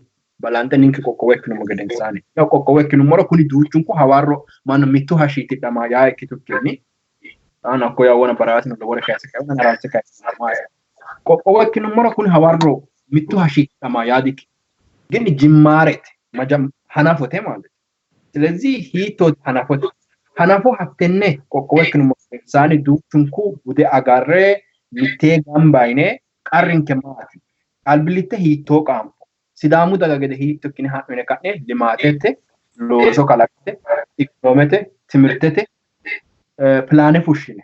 balanxe ninke qoqqowo ikkinummo gedensaani. Yaw qoqqowo ikkinummoro kuni duuchunku hawarro mannu mittu hashshi tidhama yaa ikkitukkinni xaano hakko yaw wona baraasino lowore kayise kayse haranse kayse qoqqowo ikkinummoro kuni hawarro mittu hashshi tidhama yaa dikkino. Gini jimmaarete hanafote ማለት ስለዚህ hiittooti hanafote hanafo hattenne qoqqowo ikkinummo gedensaani duuchunku bude agarre mittee gamba yine qarrinke maati albillitte hiittoo qaanfo Sidaamu daga gede hiitto ikkine ha'no yine ka'ne limaatete looso kalaqate ikonoomete timirtete pilaane fushshine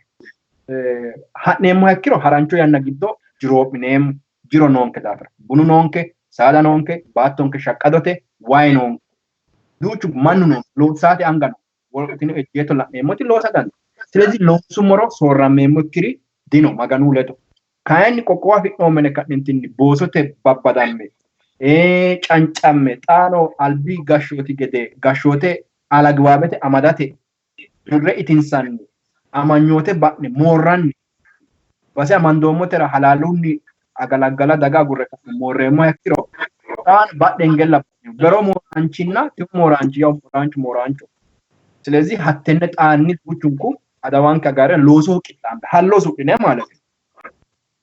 ha'neemmoha ikkiro harancho yanna giddo jiroo'mineemmo jiro noonke daafira bunu noonke saada noonke baattonke shaqqadote wayi noonke duuchu mannu noonke loosaate anga no wolqitino ejjeetto la'neemmoti loosa dandiitanno. ስለዚህ loonsummoro soorrammeemmokkiri dino Maganu ledo. Kayinni qoqqowo afi'noommo yine ka'neentinni boosote babbadamme cancamme xaano albi gashshooti gede gashshoote alagiwaabete amadate birre itinsanni amanyoote ba'ne moorranni base amandoommotera halaalunni Agalaggala daga agurre moorreemmoha ikkiro xaano badhengella bero mooranchinna timu mooraanchi yaw mooraanchu mooraancho. ስለዚህ hattenne xaanni duuchunku adawanke agare loosoho qixxaambe hallo usudhine ማለት ነው.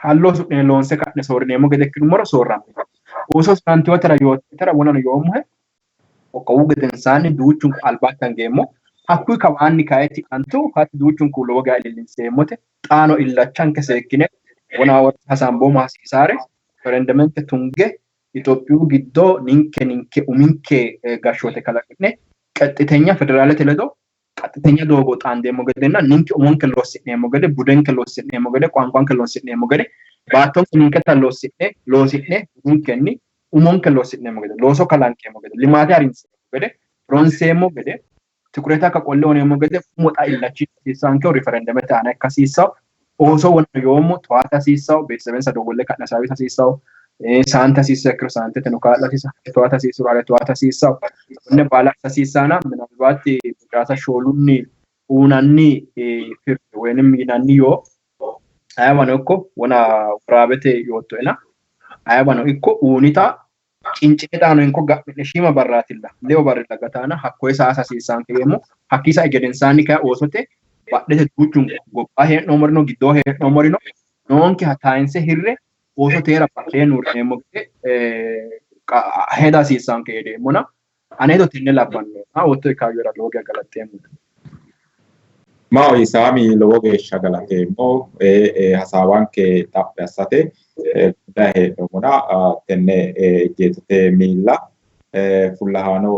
Hallo usudhine loonse ka'ne soorrineemmo gede ikkinummoro soorramme. Ooso usurantiwotera yoottotera wonano yoommohe qoqqowu gedensaanni duuchunku albaanni hangeemmo. Hakkuyi kawaanni kayi tidhantu hatti duuchunku lowo geya ilillinseemmote xaano illachanke seekkine wona hasaamboommo hasiisaare referendumente tunge Itophiyu giddo ninke ninke uminke gashshoote kalaqi'ne qexxitenya federaalete ledo qaxxitenya doogo xaandeemmo gedenna ninke umonke lossi'neemmo gede budenke lossi'neemmo gede ቋንቋንke lossi'neemmo gede baattonke ninketa lossi'ne loosi'ne ninkenni umonke lossi'neemmo gede looso kalanqeemmo gede limaate harinseemmo gede ronseemmo gede ትኩረታ ከቆለ ሆኔሞ gede umo xa illachi hasiissankehu referendumete aana ikka hasiissawo ooso wona yoommo towaata hasiissawo beetesebensa dowwolle ka'ne hasaawisa hasiissawo saante hasiissawo ikkiro saanteteno kaa'la hasiissawo towaata hasiissuro hare towaata hasiissawo konne baala hasiissaana minalbaati bocaasa shoolunni uunanni firde woynim yinanni yoo ayewano ikko wona waraabete yoottoena ayewano ikko uunita cincine xaano inko ga'mine shiima barraatilla leyo barrilla gataana hakkoye saasa hasiissanke yeemmo hakkii sai gedensaanni kayi oosote badhete duuchunku gobbaa hee'noommorino giddoo hee'noommorino noonkeha tayinse hirre oosoteera badhee nuurreemmo gede heda hasiissanke hedeemmona ane hedo tenne labbanno wotto ikkaayyora lowo geya galaxxeemmo. Maahoyye Saami lowo geeshsha galateemmo hasaawanke xaphi assate gudayi hee'noommona tenne ejjeettote miilla fullahaano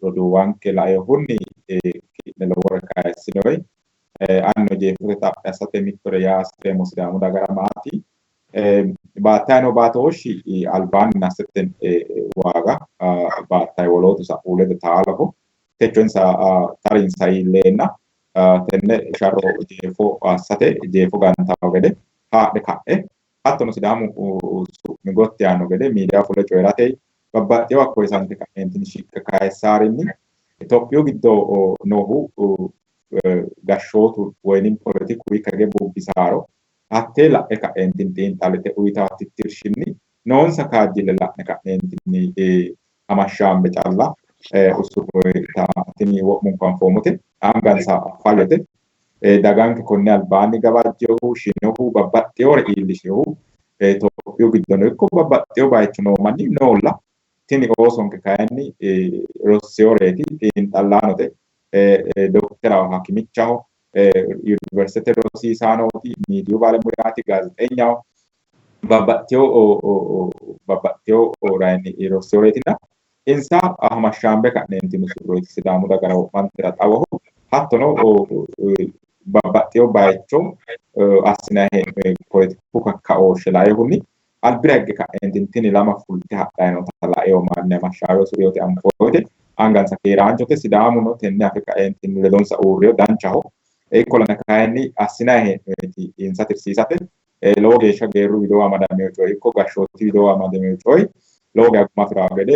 roduuwanke lainohunni ki'ne lowore kayissinoyi anino jeefote xaphi assate mittore yaa hasireemmo Sidaamu dagara maati baattayi noo baatooshshi albaanni nassete waaga baattayi wolootu sa'u ledo taaloho techo insa tarinsa iilleenna tenne sharro jeefo assate jeefo gantawo gede haadhe ka'e hattono Sidaamu su'mi gotti yaanno gede miidiya fule coyi'rate babbaxxeewo hakkoye ka'neentinni shiqqe kayissaarinni Itophiyu giddo noohu gashshootu woynim poletiku ikka hige bubbisaaro hattee la'e ka'eentinni xiinxallite uyitawo tittirshinni noonsa kaajjille la'ne ka'neentinni hamashshaambe calla usurroyita tini wo'munku anfoommote angansa fayyote daganke konne albaanni gawajjehu shinohu babbaxxewore iillishinohu Itophiyu giddono ikko babbaxxewo bayicho noo manni noolla tini oosonke kayinni rosseworeeti xiinxallaanote dokteraho hakimichaho yuniversitete rosiisaanooti miidiyu baalemuyaati gaazexeenyaho babbaxxewo rayinni rosseworeetina insa hamashshaambe ka'neentinni usurroyti Sidaamu dagara wo'mantera xawoho hattono babbaxxewo bayicho assinanni hee'noonni poletiku kakkaooshshe lainohunni albira higge ka'neentinni tini lama fulte hadhanni noota laeyo manni hamashshaawe usurreyote anfoonite angansa keeraanchote Sidaamuno tenne afe ka'eentinni ledonsa uurriyo danchaho ikkollana kayinni assinanni hee'noonniti insa tirsiisate lowo geeshsha geerru widoo amadamino coyi ikko gashshooti widoo amadamino coyi lowo geya guma afirawo gede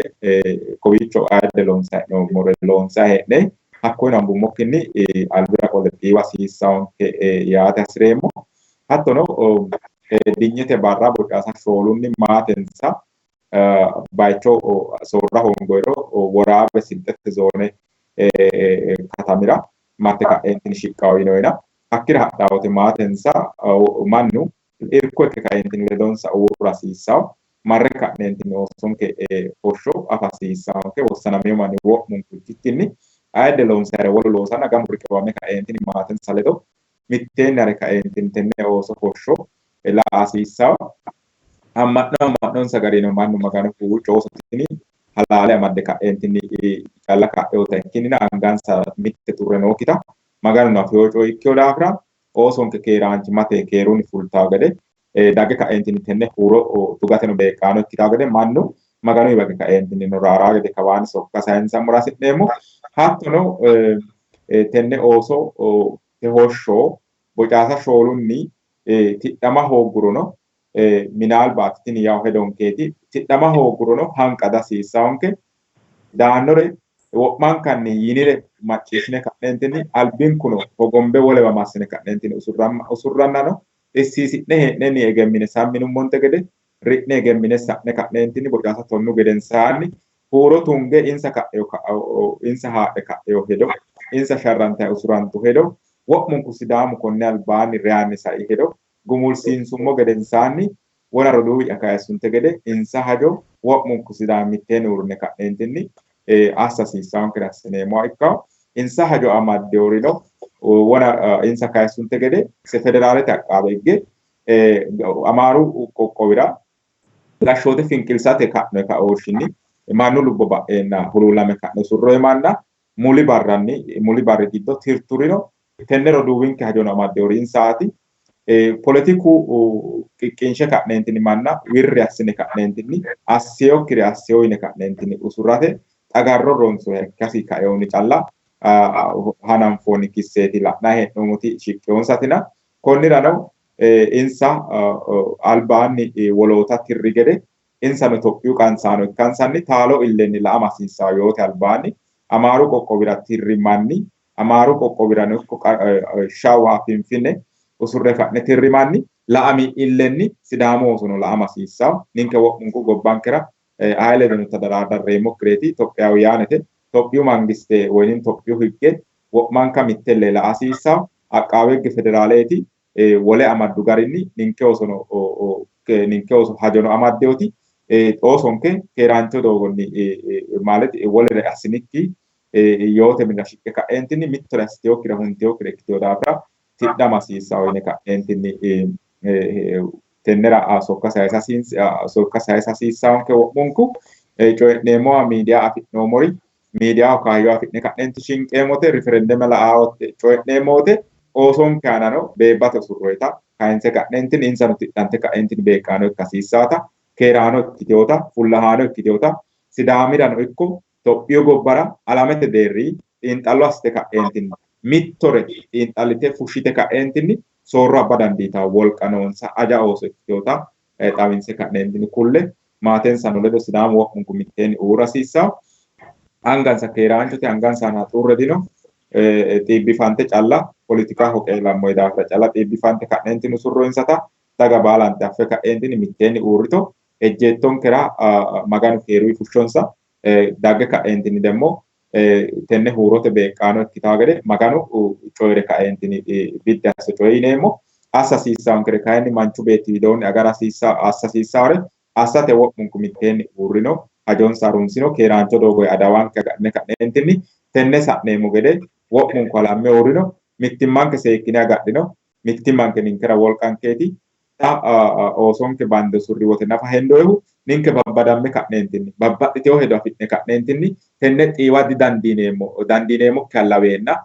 kowiicho ayidde loonsanni hee'noommore loonsanni hee'ne hakkoyeno hambummokkinni albira qolle xiiwa hasiissawonke yaate hasireemmo. Hattono dinyete barra bocaasa shoolunni maatensa bayicho soorra hoongoyiro Woraabe Silxete zoone katamira marte ka'eentinni shiqqawo yinoyina hakkira hadhawote maatensa mannu irko ikke ka'eentinni ledonsa uurra hasiissawo marre ka'neentinni oosonke hoshsho afa hasiissawonke wossanamino manni wo'munku ikkikkinni ayidde loonsayire wolu loosanna gamu riqiwame ka'eentinni maatensa ledo mitteenni hare ka'eentinni tenne ooso hoshsho la'a hasiissawo. Amma'no amma'nonsa garino mannu Maganu huucco ooso tini halaale amadde ka'eentinni calla ka'eota ikkinnina angansa mitte xurre nookkita Maganu afewo coyi ikkewo daafira oosonke keeraanchimmate keerunni fultawo gede dagge ka'eentinni tenne huuro tugateno beeqqaano ikkitawo gede mannu Maganu hige ka'eentinni no raaraa gede kawaanni sokka sayinsammora hasi'neemmo. Hattono tenne ooso hoshsho bocaasa shoolunni tidhama hooggurono minaalbaati tini yawo hedonkeeti tidhama hooggurono hanqa dihasiissawonke daannore wo'mankanni yinire macciishshine ka'neentinni albinkuno hogombe wolewa massine ka'neentinni usurrannano Xissiisi'ne hee'nenni egemmine samminummonte gede ri'ne egemmine sa'ne ka'neentinni bocaasa 10 gedensaanni huuro tunge insa ka'eo insa haadhe ka'eo hedo insa sharrantayi usurantu hedo wo'munku Sidaamu konne albaanni reyaanni sai hedo gumulsiinsummo gedensaanni wona roduuwi'ya kayissunte gede insa hajo wo'munku Sidaami mitteenni uurrine ka'neentinni assa hasiissaankere assineemmoha ikkawo. Insa hajo amaddeworino wona insa kayissunte gede federaalete aqqaabe higge Amaaru qoqqowira gashshoote finqilsate ka'ne kaooshshinni mannu lubbo ba'eenna huluullame ka'ne usurroyi manna muli barranni muli barri giddo tirturino. Tenne roduuwinke hajono amaddewori insaati. Poletiku qiqqinshe ka'neentinni manna wirri assine ka'neentinni asseyokkire asseyo yine ka'neentinni usurrate xagarro ronsoha ikkasi kaeyoonni calla hananfoonni kisseeti la'nayi hee'noommoti shiqqeyoonsatina. Konnirano insa albaanni woloota tirri gede insano Itophiyu qansaano ikkansanni taalo illenni la'ama hasiissawo yoote albaanni Amaaru qoqqowira tirri manni Amaaru qoqqowirano ikko Shawa Finfinne usurre ka'ne tirri manni la'ami illenni Sidaamu oosono la'ama hasiissawo. Ninke wo'munku gobbankera aye ledono tadaradarreemmokkireeti Itophiyawuyaanete. Tophiyu mangiste woynim Tophiyu higge wo'manka mittelle la'a hasiissawo. Aqqaawe higge federaaleeti wole amaddu garinni ninke oosono ninke ooso hajono amaddewoti oosonke keeraancho doogonni ማለት wolere assinikki yoote minira shiqqe ka'eentinni mittore assiteyokkire hunteyokkire ikkiteyo daafira tidhama hasiissawo yine ka'neentinni tennera sokka sayisa hasiissawonke wo'munku. Coyi'neemmowa miidiya afi'noommori miidiyaho kaayyo afi'ne ka'neenti shinqeemmote riferendeme la'awote coyi'neemmo wote oosonke aanano beebbate usurroyita kayinse ka'neentinni insano tidhante ka'eentinni beeqqaano ikka hasiissaata keeraano ikkiteyoota fullahaano ikkiteyoota Sidaamirano ikko Tophiyu gobbara alamete deerri xiinxallo assite ka'eentinni mittore xiinxallite fushshite ka'eentinni soorro abba dandiitawo wolqa noonsa aja ooso ikkiteyoota xawinse ka'neentinni kulle maatensano ledo Sidaamu wo'munku mitteenni uurra hasiissawo. Angansa keeraanchote angansa aana xurre dino. Xiibbifante calla politikaho qeelammoyi daafira calla xiibbifante ka'neentinni usurroyinsata daga baalante affe ka'eentinni mitteenni uurrito ejjeettonkera Maganu keeruyi fushshonsa dagge ka'eentinni demmo tenne huurote beeqqaano ikkitawo gede Maganu coyire ka'eentinni biddi asse coye yineemmo. Assa hasiissaankere kayinni manchu beetti widoonni agara assa hasiissaare assate wo'munku mitteenni uurrino hajonsa harunsino keeraancho doogoyi adawanke agadhine ka'neentinni tenne sa'neemmo gede wo'munku halamme uurrino mittimmanke seekkine agadhino mittimmanke ninkera wolqankeeti. Xa oosonke bande usurri wote nafa hendoyihu ninke babbadamme ka'neentinni babbaxxiteyo hedo afi'ne ka'neentinni tenne xiiwa didandiineemmo dandiineemmokkiha laweenna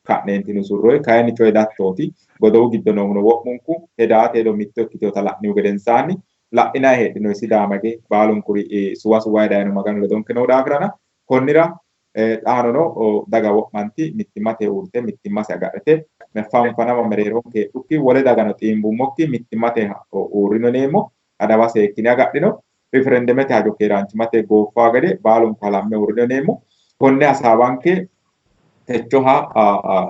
ka'neentinni usurroyi. Kayinni coyi dattooti godowu giddo noohuno wo'munku hedaate hedo mitto ikkiteyoota la'nihu gedensaanni la'inayi heedhinoyi Sidaamage baalunkuri suwa suwayi dayino Maganu ledonke noo daafirana konnira xaanono daga wo'manti mittimmate uurrite mittimmase agadhite fanfanama mereeronke heedhukki wole dagano xiimbummokki mittimmate uurrino yineemmo. Adawa seekkine agadhino riferendemete hajo keeraanchimmate gooffaa gede baalunku halamme uurrino yineemmo. Konne hasaawanke techoha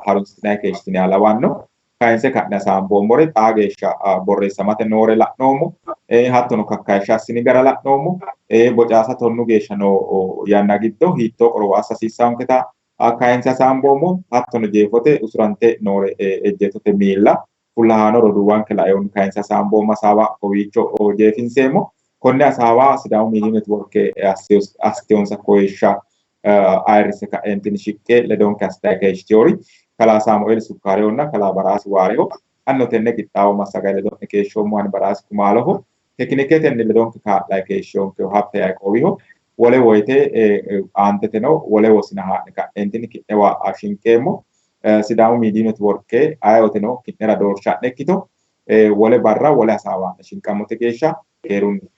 harunsitinayi keeshshitiniha lawanno. Kayinse ka'ne hasaamboommore xaa geeshsha borreessamate noore la'noommo. Hattono kakkayishsha assini gara la'noommo. Bocaasa 10 geeshsha noo yanna giddo hiittoo qorowo assa hasiissaanketa kayinse hasaamboommo. Hattono jeefote usurante noore ejjeetote miilla fullahaano roduuwanke laeyoonni kayinse hasaamboommo hasaawa kowiicho jeefinseemmo. Konne hasaawa Sidaamu Miidiyu Networke assiteyonsa koyishsha ayirrisse ka'eentinni shiqqe ledonke assitayi keeshshiteyori kalaa Saamueeli Sukkaarehonna kalaa Baraasi Waareho. Anno tenne qixxaawo massagayi ledo'ne keeshshoommo ani Baraasi Kumaaloho. Tekniketenni ledonke kaa'layi keeshshiyonkehu Habte Yaiqoowiho. Wole woyite aanteteno wole wosina haa'ne ka'neentinni ki'newa shinqeemmo. Sidaamu Miidiyu Networke ayewoteno ki'nera doorsha'ne ikkito wole barra wole hasaawa haa'ne shinqammote geeshsha keerunni.